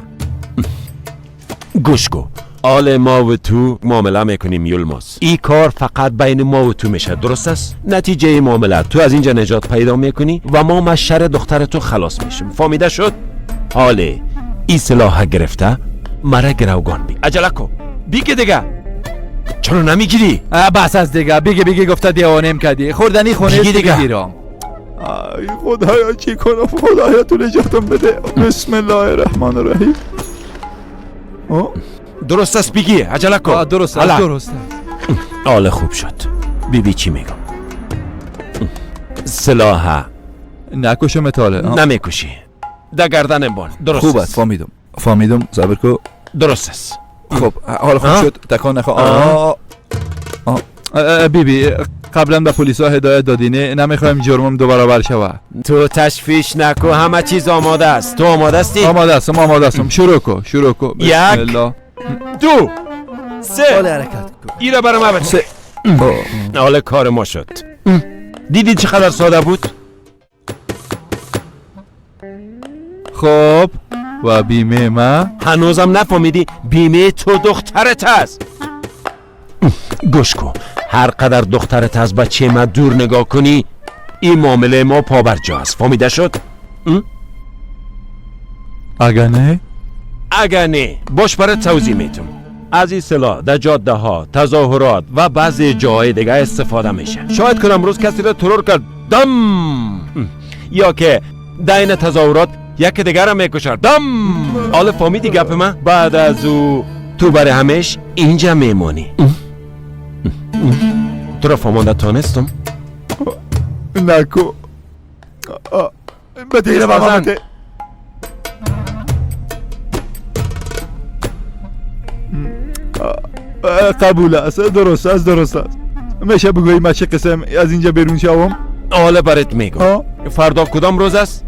گوش کو، آل ما و تو معامله میکنیم یلماس. این کار فقط بین ما و تو میشه، درست است؟ نتیجه معامله تو از اینجا نجات پیدا میکنی و ما از شر دختر تو خلاص میشیم، فهمیده شد؟ حاله این سلاح گرفته مرا گروگان بی. عجله کو، بیگی دیگه. چرا نمیگیری؟ بس از دیگه، بیگی بیگی گفته دیوانم کردی. خوردنی خونه دیگه بگیرم. ای خدایا چی کنم؟ خدایا تو نجاتم بده. بسم الله الرحمن الرحیم. درست است بیگی، عجله کن. درست است درست است. حال خوب شد. بیبی چی میگم؟ سلاح نکشم تاله. نمیکشی، در گردن بان. درست خوب است. فهمیدم فهمیدم، صبر کو. درست است. خب حال خوب شد، تکان نخواه. بی بی قبلا به پلیسا هدایت دادی، نه نمیخوایم جرمم دو برابر شود. تو تشویش نکو، همه چیز آماده است. تو آماده هستی؟ آماده هستم آماده هستم. شروع کو شروع کو. یک، دو، سه. حال حرکت کو. ایرا برام بده. سه. حال کار ما شد. دیدی چقدر ساده بود؟ خب و بیمه ما؟ هنوزم نفهمیدی بیمه تو دخترت است. گوش کن، هر قدر دخترت از بچه ما دور نگاه کنی این معامله ما پابرجا است، فهمیده شد؟ اگه نه؟ اگه نه باش برای توضیح میتم. از این سلاح در جاده ها، تظاهرات و بعضی جاهای دیگه استفاده میشه. شاید کنم روز کسی را ترور کرد دم، یا که در این تظاهرات یکی دیگر را میکشد دم. حالا فهمیدی گپ من؟ بعد از او تو برای همیش اینجا میمانی. تو را فهمانده تانستم؟ نکو بده اینو به من بده. قبول است، درست است درست است. میشه بگویی من چه قسم از اینجا بیرون شوم؟ حالا برات میگم. فردا کدام روز است؟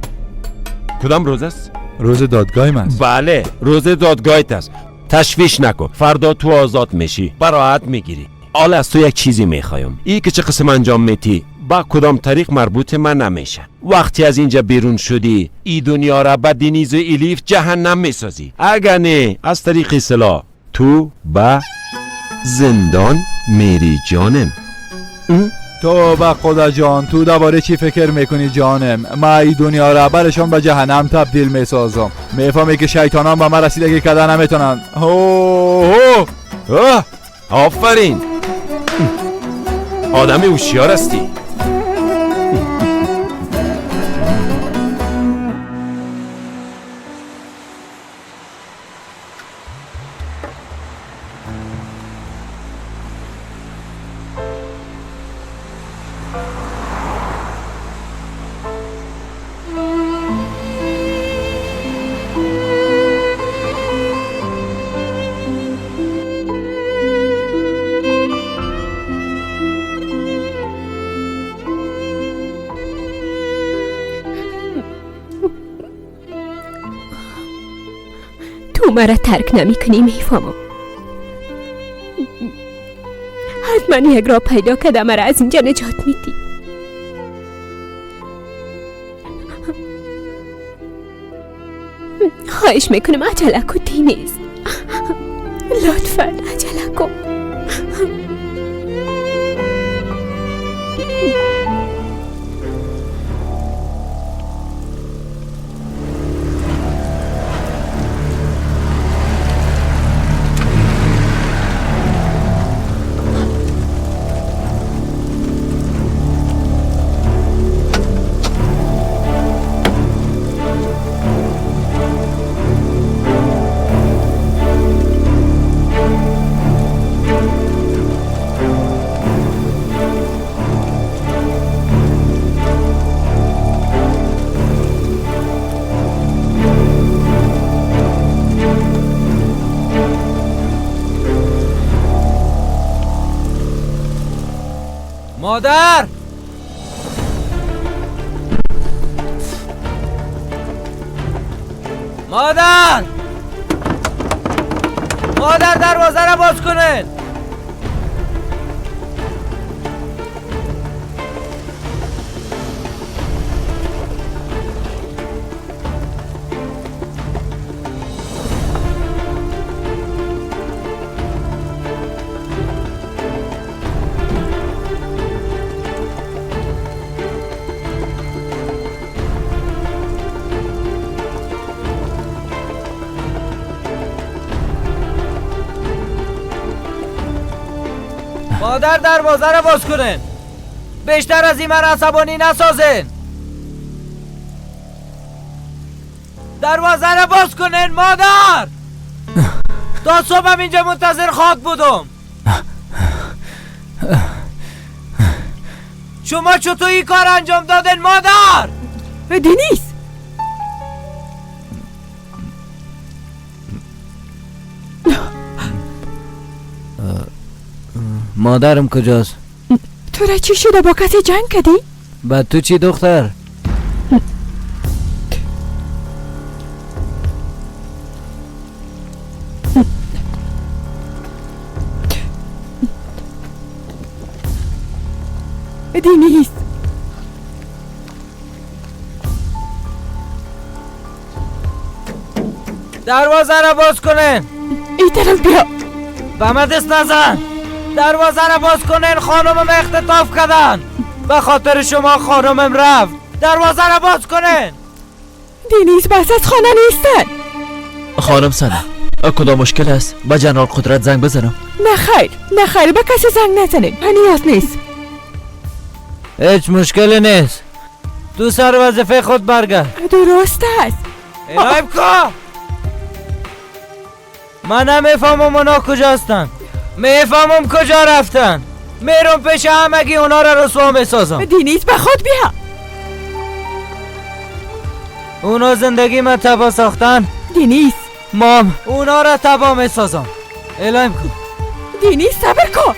کدام روز است؟ روز دادگاه من است. بله روز دادگاهت است. تشویش نکن، فردا تو آزاد میشی، براحت میگیری. حالا از تو یک چیزی میخوایم. ای که چه قسم انجام میتی با کدام طریق مربوط من نمیشه. وقتی از اینجا بیرون شدی ای دنیا را به دنیز و الیف جهنم میسازی. اگر نه از طریق سلاح تو به زندان میری جانم. تو به خدا جان، تو دوباره چی فکر میکنی جانم؟ ما ای دنیا را برشان به جهنم تبدیل میسازم. میفهمی که شیطانان به من رسیدگی کردن نمیتونن. هو هو، آفرین، آدم هوشیار هستی. تو مرا ترک نمی کنی، میفهمم. حتما یک راه پیدا کده مرا از اینجا نجات میدی. خواهش میکنم عجله کن دینیز، لطفا عجله کن. مادر، مادر، مادر، دروازه را باز کنید. مادر دروازه را باز کنین. بیشتر از این من عصبانی نسازین. دروازه را باز کنین مادر. تا صبحم اینجا منتظر خاک بودم. شما چطور این کار انجام دادن مادر؟ دنیز، مادرم کجاست؟ تو را چی شده؟ با کسی جنگ کردی؟ با تو چی دختر؟ دنیز، دروازه را باز کنین. ای طرف بیا. به من دست نزن. دروازه را باز کنین، خانمم اختطاف کردن. به خاطر شما خانمم رفت. دروازه را باز کنین. دنیز، بس از خانه نیستن. خانم سنه، کدام مشکل است؟ به جنرال قدرت زنگ بزنم؟ نه خیر، نه خیر، به کسی زنگ نزنین، نیاز نیست. هیچ مشکلی نیست. تو سر وظیفه خود برگرد. درست است. الهیم که من نمیفهمم اونا کجا هستن. میفهمم کجا رفتن. میرم پیش همگی اونا را رسوا میسازم. دنیز، به خود بیا. اونا زندگی من تباه ساختن. دنیز، مام اونا را تباه میسازم. الهیم کن. دنیز صبر کن.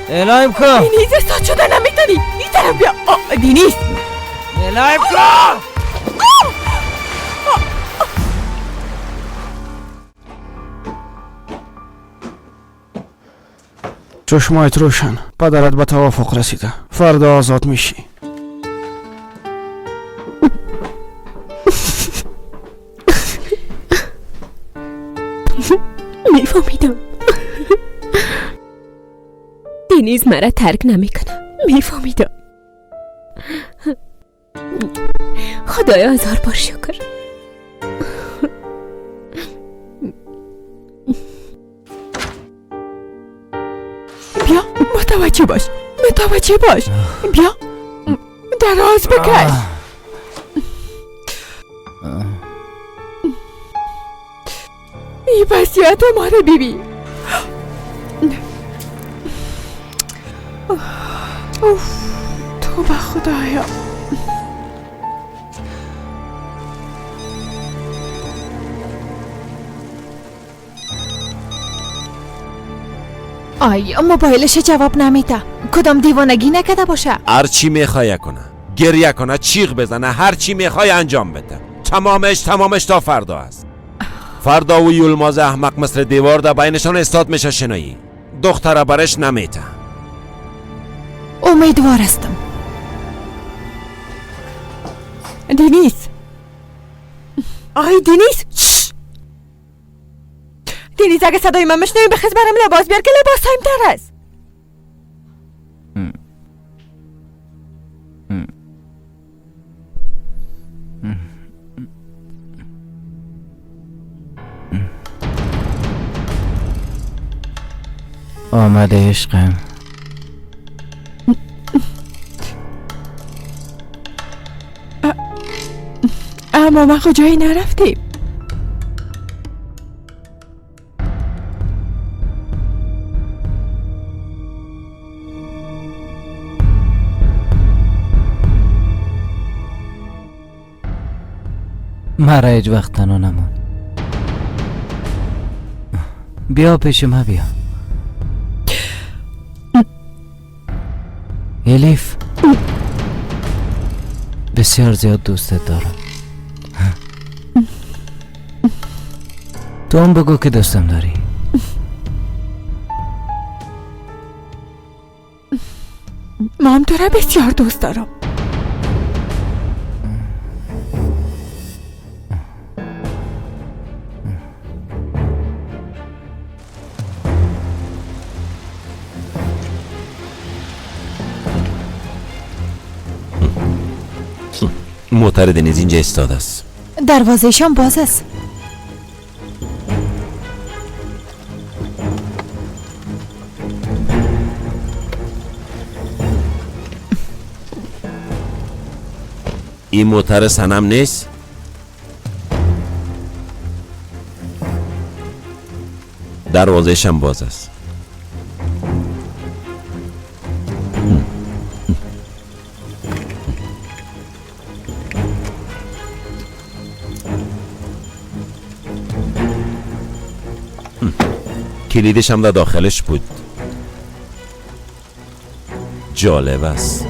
الهیم کن. دنیز استاد شده نمیتونی. این طرف بیا. دنیز، الهیم کن. چشمایت روشن، پدرت به توافق رسیده، فردا آزاد میشی. میفهمیدم دنیز مرا ترک نمیکنه. میفهمیدم. خدایا هزار بار شکر. بیا، متوجه باش، متوجه باش. بیا دراز بکش. ای وصیت ما رو ببین. اوف، توبه خدایا. آی، موبایلش جواب نمیده. کدام دیوانگی نکده باشه. هر چی میخوای کنه، گریه کنه، چیغ بزنه، هر چی میخوای انجام بده. تمامش تا فردا است. فردا و یولماز احمق مثل دیوار در بینشان استاد میشه شنایی. دختره برش نمیته. امیدوار هستم. دنیز، آی دنیز، دنیز اگه صدای من مشنوی بخیز برم لباس بیار که لباس هایم تر است. آمده عشقم. اما ما کجایی نرفتیم. مرا هیچ وقت تنها نمان. بیا پیش ما، بیا. الیف، بسیار زیاد دوستت دارم. تو هم بگو که دوستم داری. ما هم تو را بسیار دوست دارم. موتر دنیز اینجا ایستاده است. دروازهشان باز است. این موتر سنم نیست؟ دروازهشان باز است. کلیدش هم در داخلش بود. جالب است.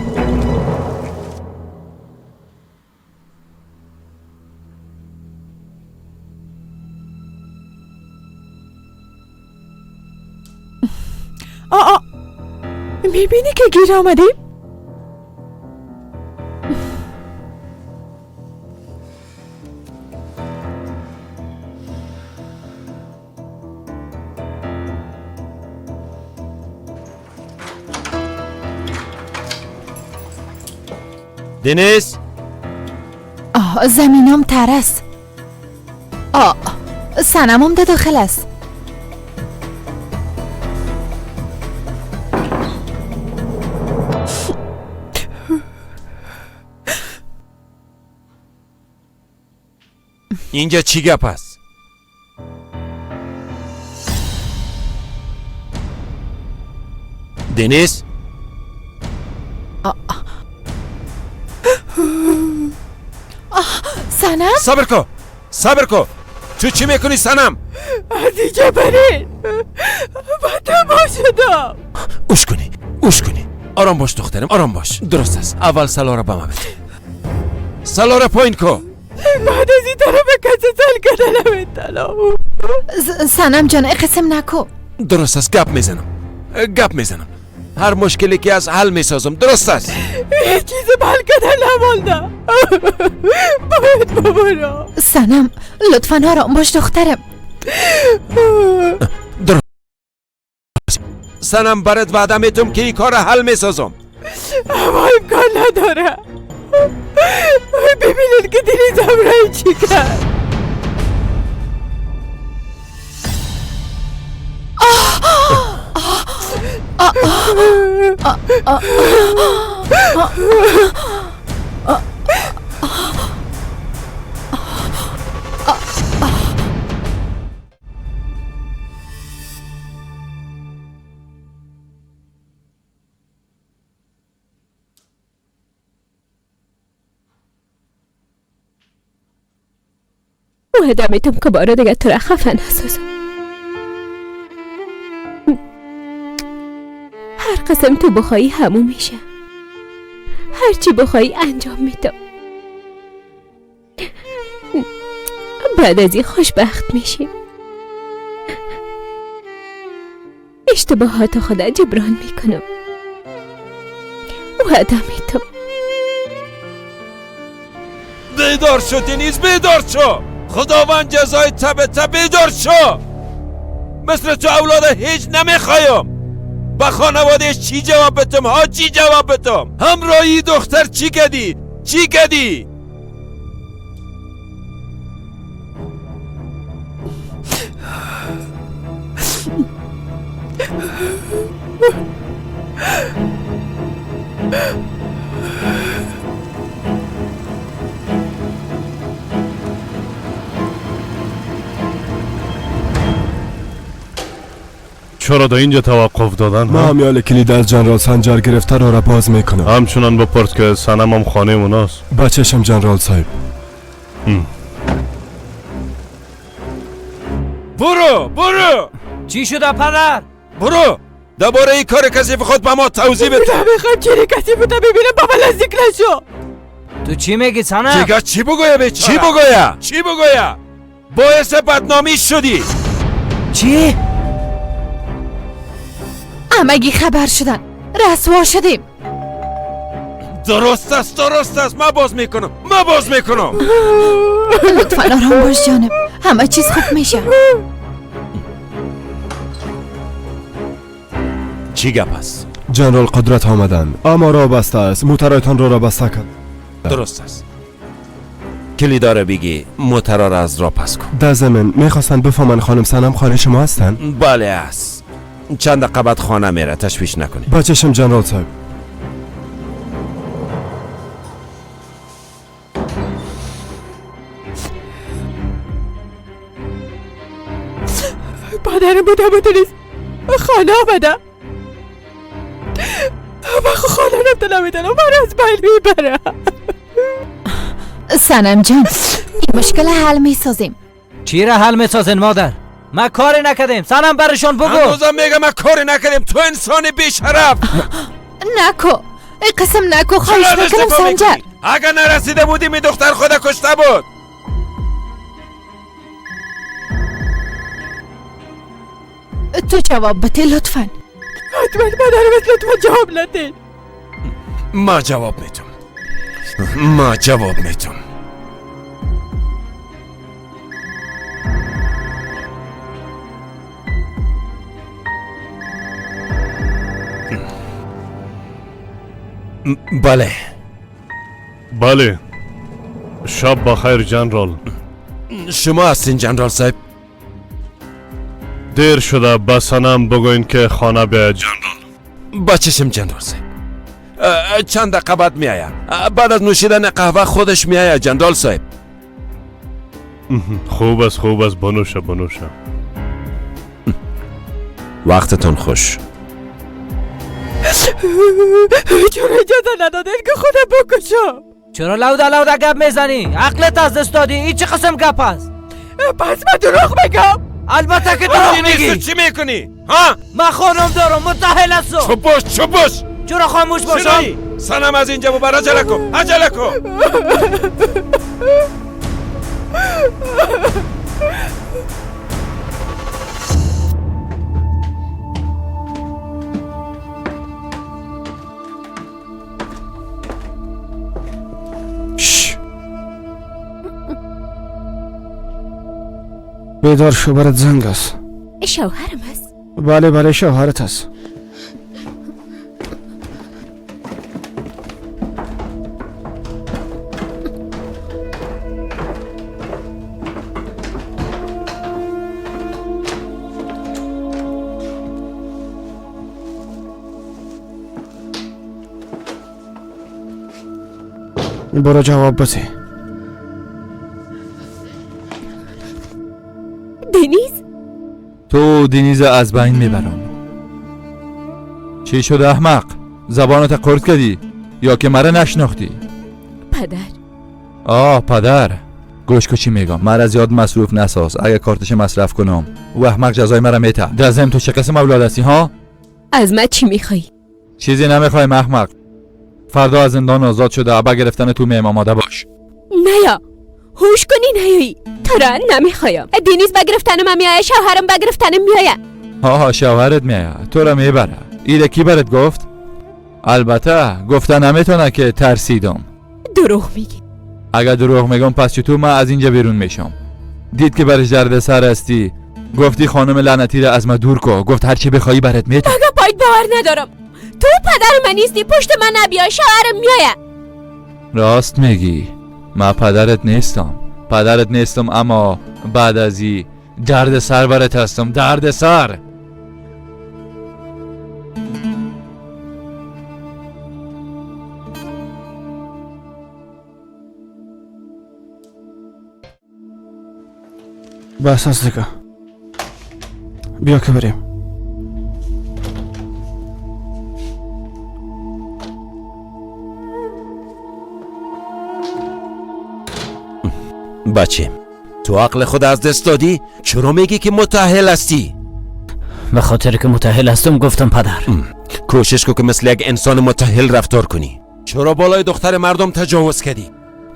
آ میبینی که گیر آمدیم؟ دنیز، آه زمینم تر است. آه سنمم ده داخل است. اینجا چی گپ است؟ دنیز، سنم، صبر کن، صبر کن. تو چی میکنی سنم؟ از اینجا برین، با شدم. اوش کنی، اوش کنی. آرام باش دخترم، آرام باش. درست است. اول سلا را به من بده. سلا را پایین کن. بعد از این طرف کسی سل کنه نمیتنم. سنم جان قسم نکو. درست است، گپ میزنم، گپ میزنم. هر مشکلی که از حل میسازم. درست است. هیچ چیز حل کردن نمانده. باید ببرم. سنم لطفا آرام باش دخترم. درست سنم، برات وعده میتم که این کار حل میسازم. اما امکان نداره. ببینید که دنیز همراه چی کرد. وعده میتم که باره دیگه تو را خفه نسازم. هر قسم تو بخوایی همون میشه. هرچی بخوایی انجام میدم. بعد از این خوشبخت میشیم. اشتباهات خود جبران میکنم. وعده میتم. بیدار شو دنیز، بیدار شو. خداوند جزای تب تب. بیدار شو. مثل تو اولاد هیچ نمیخوایم. با خانواده چی جواب بتم ها؟ چی جواب بتم؟ همراهی دختر چی کدی؟ چی کدی؟ چرا در اینجا توقف دادن؟ ما هم یال کلید از جنرال سنجر گرفته را باز میکنم. همچنان بپرس که سنم هم خانه اوناست. بچشم جنرال صاحب. برو برو. چی شده پدر؟ برو درباره این کار کثیف خود به ما توضیح بده. نمیخوام چیری کثیف بوده ببینم. بابا نزدیک نشو. تو چی میگی سنم؟ دیگه چی بگویه؟ به چی بگویه؟ چی بگویه؟ باعث بدنامی شدی. چی؟ همگی خبر شدن، رسوا شدیم. درست است، درست است. من باز میکنم، من باز میکنم. لطفا آرام باش جانم، همه چیز خوب میشه. چی گپ است؟ جنرال قدرت آمدن، اما را بسته است. موترایتان را بسته کرد. درست است. کلیدار بگی موترا را از را پس کن. در زمین میخواستن بفهمن خانم سنم خانه شما هستن؟ بله است. چند دقیقه بعد خانه میره، تشویش نکنی. بچشم جنرال صاحب. پدرم بوده بودنیست خانه آمده و خانه رفته نمیدنم من از بین میبره. سنم جان این مشکل حل میسازیم. چی را حل میسازین مادر؟ ما کاری نکردیم. سنم برشان بگو. هنوزم میگم ما کاری نکردیم. تو انسان بیشرف. نکو ای قسم نکو، خواهش میکنم سنجر. اگر نرسیده بودیم این دختر خود کشته بود. تو جواب بده لطفا. حتما مادرم لطفا جواب نده. ما جواب میتم، ما جواب میتم. بله بله. شب بخیر جنرال. شما هستین جنرال صاحب؟ دیر شده، به سنم بگوین که خانه به جنرال. با چشم جنرال صاحب. چند دقیقه بعد می آید. بعد از نوشیدن قهوه خودش می آید جنرال صاحب. خوب است خوب است. بنوشه بنوشه. وقتتون خوش. چرا اجازه ندادین که خودم بکشم؟ چرا لوده لوده گپ میزنی؟ عقلت از دست دادی. این چه قسم گپ است؟ پس من دروغ میگم؟ البته که دروغ میگی. چی میکنی؟ ها؟ من خانم دارم، متحل هستم. چپ باش چپ باش. چرا خاموش باشم؟ سنم از اینجا ببر. عجله کن عجله کن. بیدار شو، برات زنگ است. شوهرم است؟ بله بله شوهرت است. برو جواب بده. دنیز؟ تو دنیز از بین میبرم. چی شده احمق؟ زبانت قرد کردی یا که مرا نشناختی؟ پدر. آه پدر، گوش کو چی میگم. مرا زیاد مصروف نساز. اگه کارتش مصرف کنم او احمق جزای مرا میته. در تو چه قسم اولاد هستی ها؟ از من چی میخوای؟ چیزی نمیخوایم احمق. فردا از زندان آزاد شده، با گرفتن تو میم آماده باش. نه یا هوش کنی نیایی. تو را نمیخوایم. دینیز به گرفتن من میایه، شوهرم به گرفتنم میایه. ها شوهرت میایه، تو را میبره. ایره کی برات گفت؟ البته گفته نمیتونه که ترسیدم. دروغ میگی. اگه دروغ میگم پس چطور من از اینجا بیرون میشم؟ دید که برش درد سر هستی، گفتی خانم لعنتی را از ما دور کو، گفت هرچی بخوایی برات میتم. اگه پایت باور ندارم. تو پدر من نیستی، پشت من نبیا، شوهرم میایه. راست میگی، من پدرت نیستم، پدرت نیستم، اما بعد از این درد سر برات هستم، درد سر. بس است دیگه، بیا که بریم. بچه تو عقل خود از دست دادی؟ چرا میگی که متأهل هستی؟ به خاطر که متأهل هستم گفتم پدر. کوشش کن که مثل یک انسان متأهل رفتار کنی. چرا بالای دختر مردم تجاوز کردی؟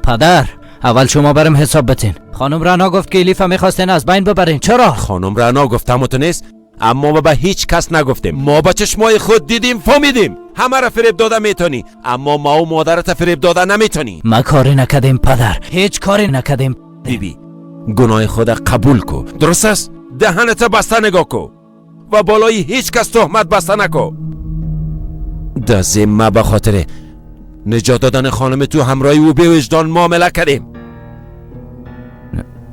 پدر اول شما برم حساب بتین. خانم رعنا گفت که الیفا میخواستین از بین ببرین. چرا؟ خانم رعنا گفتم تو نیست، اما ما به هیچ کس نگفتیم. ما با چشمای خود دیدیم، فهمیدیم. همه را فریب داده میتونی، اما ما و مادرت فریب داده نمیتونی. ما کاری نکردیم پدر، هیچ کاری نکردیم. بیبی گناه خود قبول کو، درست است؟ دهنت بسته نگاه کو و بالای هیچ کس تهمت بسته نکو. دزیم ما به خاطر نجات دادن خانم تو همراهی او به وجدان معامله کردیم.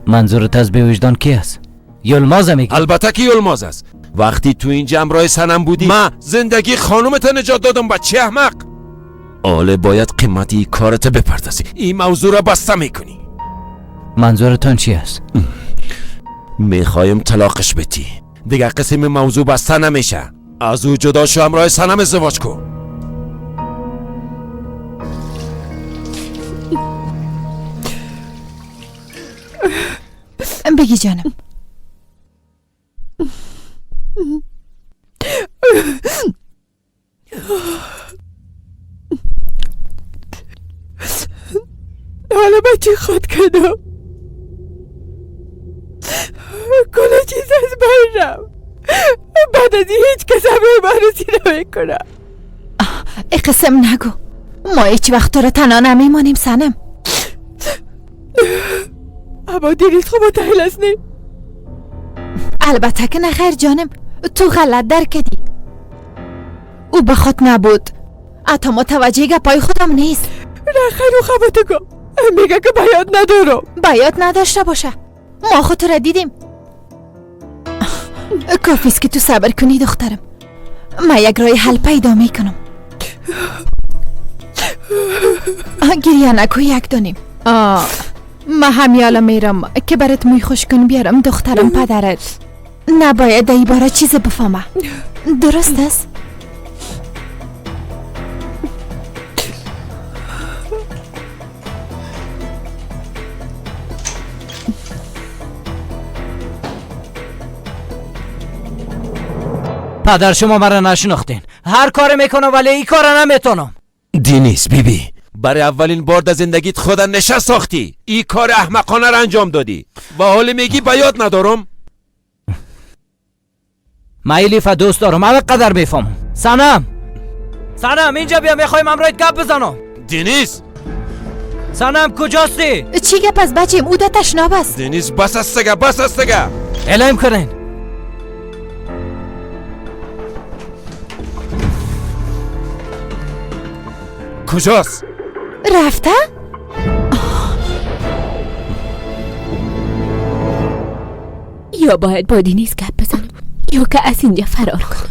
منظورت از به وجدان کی است؟ یلماز میگی؟ البته که یلماز است. وقتی تو اینجا همراه سنم بودی ما زندگی خانومت نجات دادم. بچه احمق، آله باید قیمتی کارت بپردازی. این موضوع را بسته میکنی. منظورتان چی است؟ میخوایم طلاقش بدی دیگه. قسم موضوع بسته نمیشه. از او جدا شو، همراه سنم ازدواج کن. بگی جانم. حالا بچه خود کردم، کل چیز از بین رفت. بعد از هیچ کس همه بررسی نمیکنه. ای قسم نگو، ما هیچ وقت تو را تنها نمیمانیم سنم. اما دیریز خب متحل است نی؟ البته که نه خیر جانم، تو غلط در کردی. او به خود نبود، حتی متوجه گپای خودم نیست. نه خیر، او خباتگو میگه که بیاد ندارم. بیاد نداشته باشه، ما خود تو را دیدیم. کافیست که تو صبر کنی دخترم، من یک راه حل پیدا میکنم. گریه نکو، یک دانیم. من همیالا میرم که برات موی خوش کن بیارم دخترم. پدرت نباید ای باره چیز بفهمه، درست است؟ پدر شما مرا نشناختین. هر کار میکنم ولی این کار نمیتونم. دینیس بیبی، برای اولین بار در زندگیت خودت نشست ساختی. این کار احمقانه را انجام دادی و حال میگی به یاد ندارم. من الیفا دوست دارم، همه قدر میفهمم. سنم، سنم اینجا بیا، میخوایم همراهت گپ بزنم. دینیس، سنم کجاستی؟ چی گپ از بچیم؟ او ده تشناب است. دینیس بس است دیگه، بس است دیگه. اعلام کنین. کجاست؟ رفته؟ یا باید با دینیز گپ بزنم یا که از اینجا فرار کنم.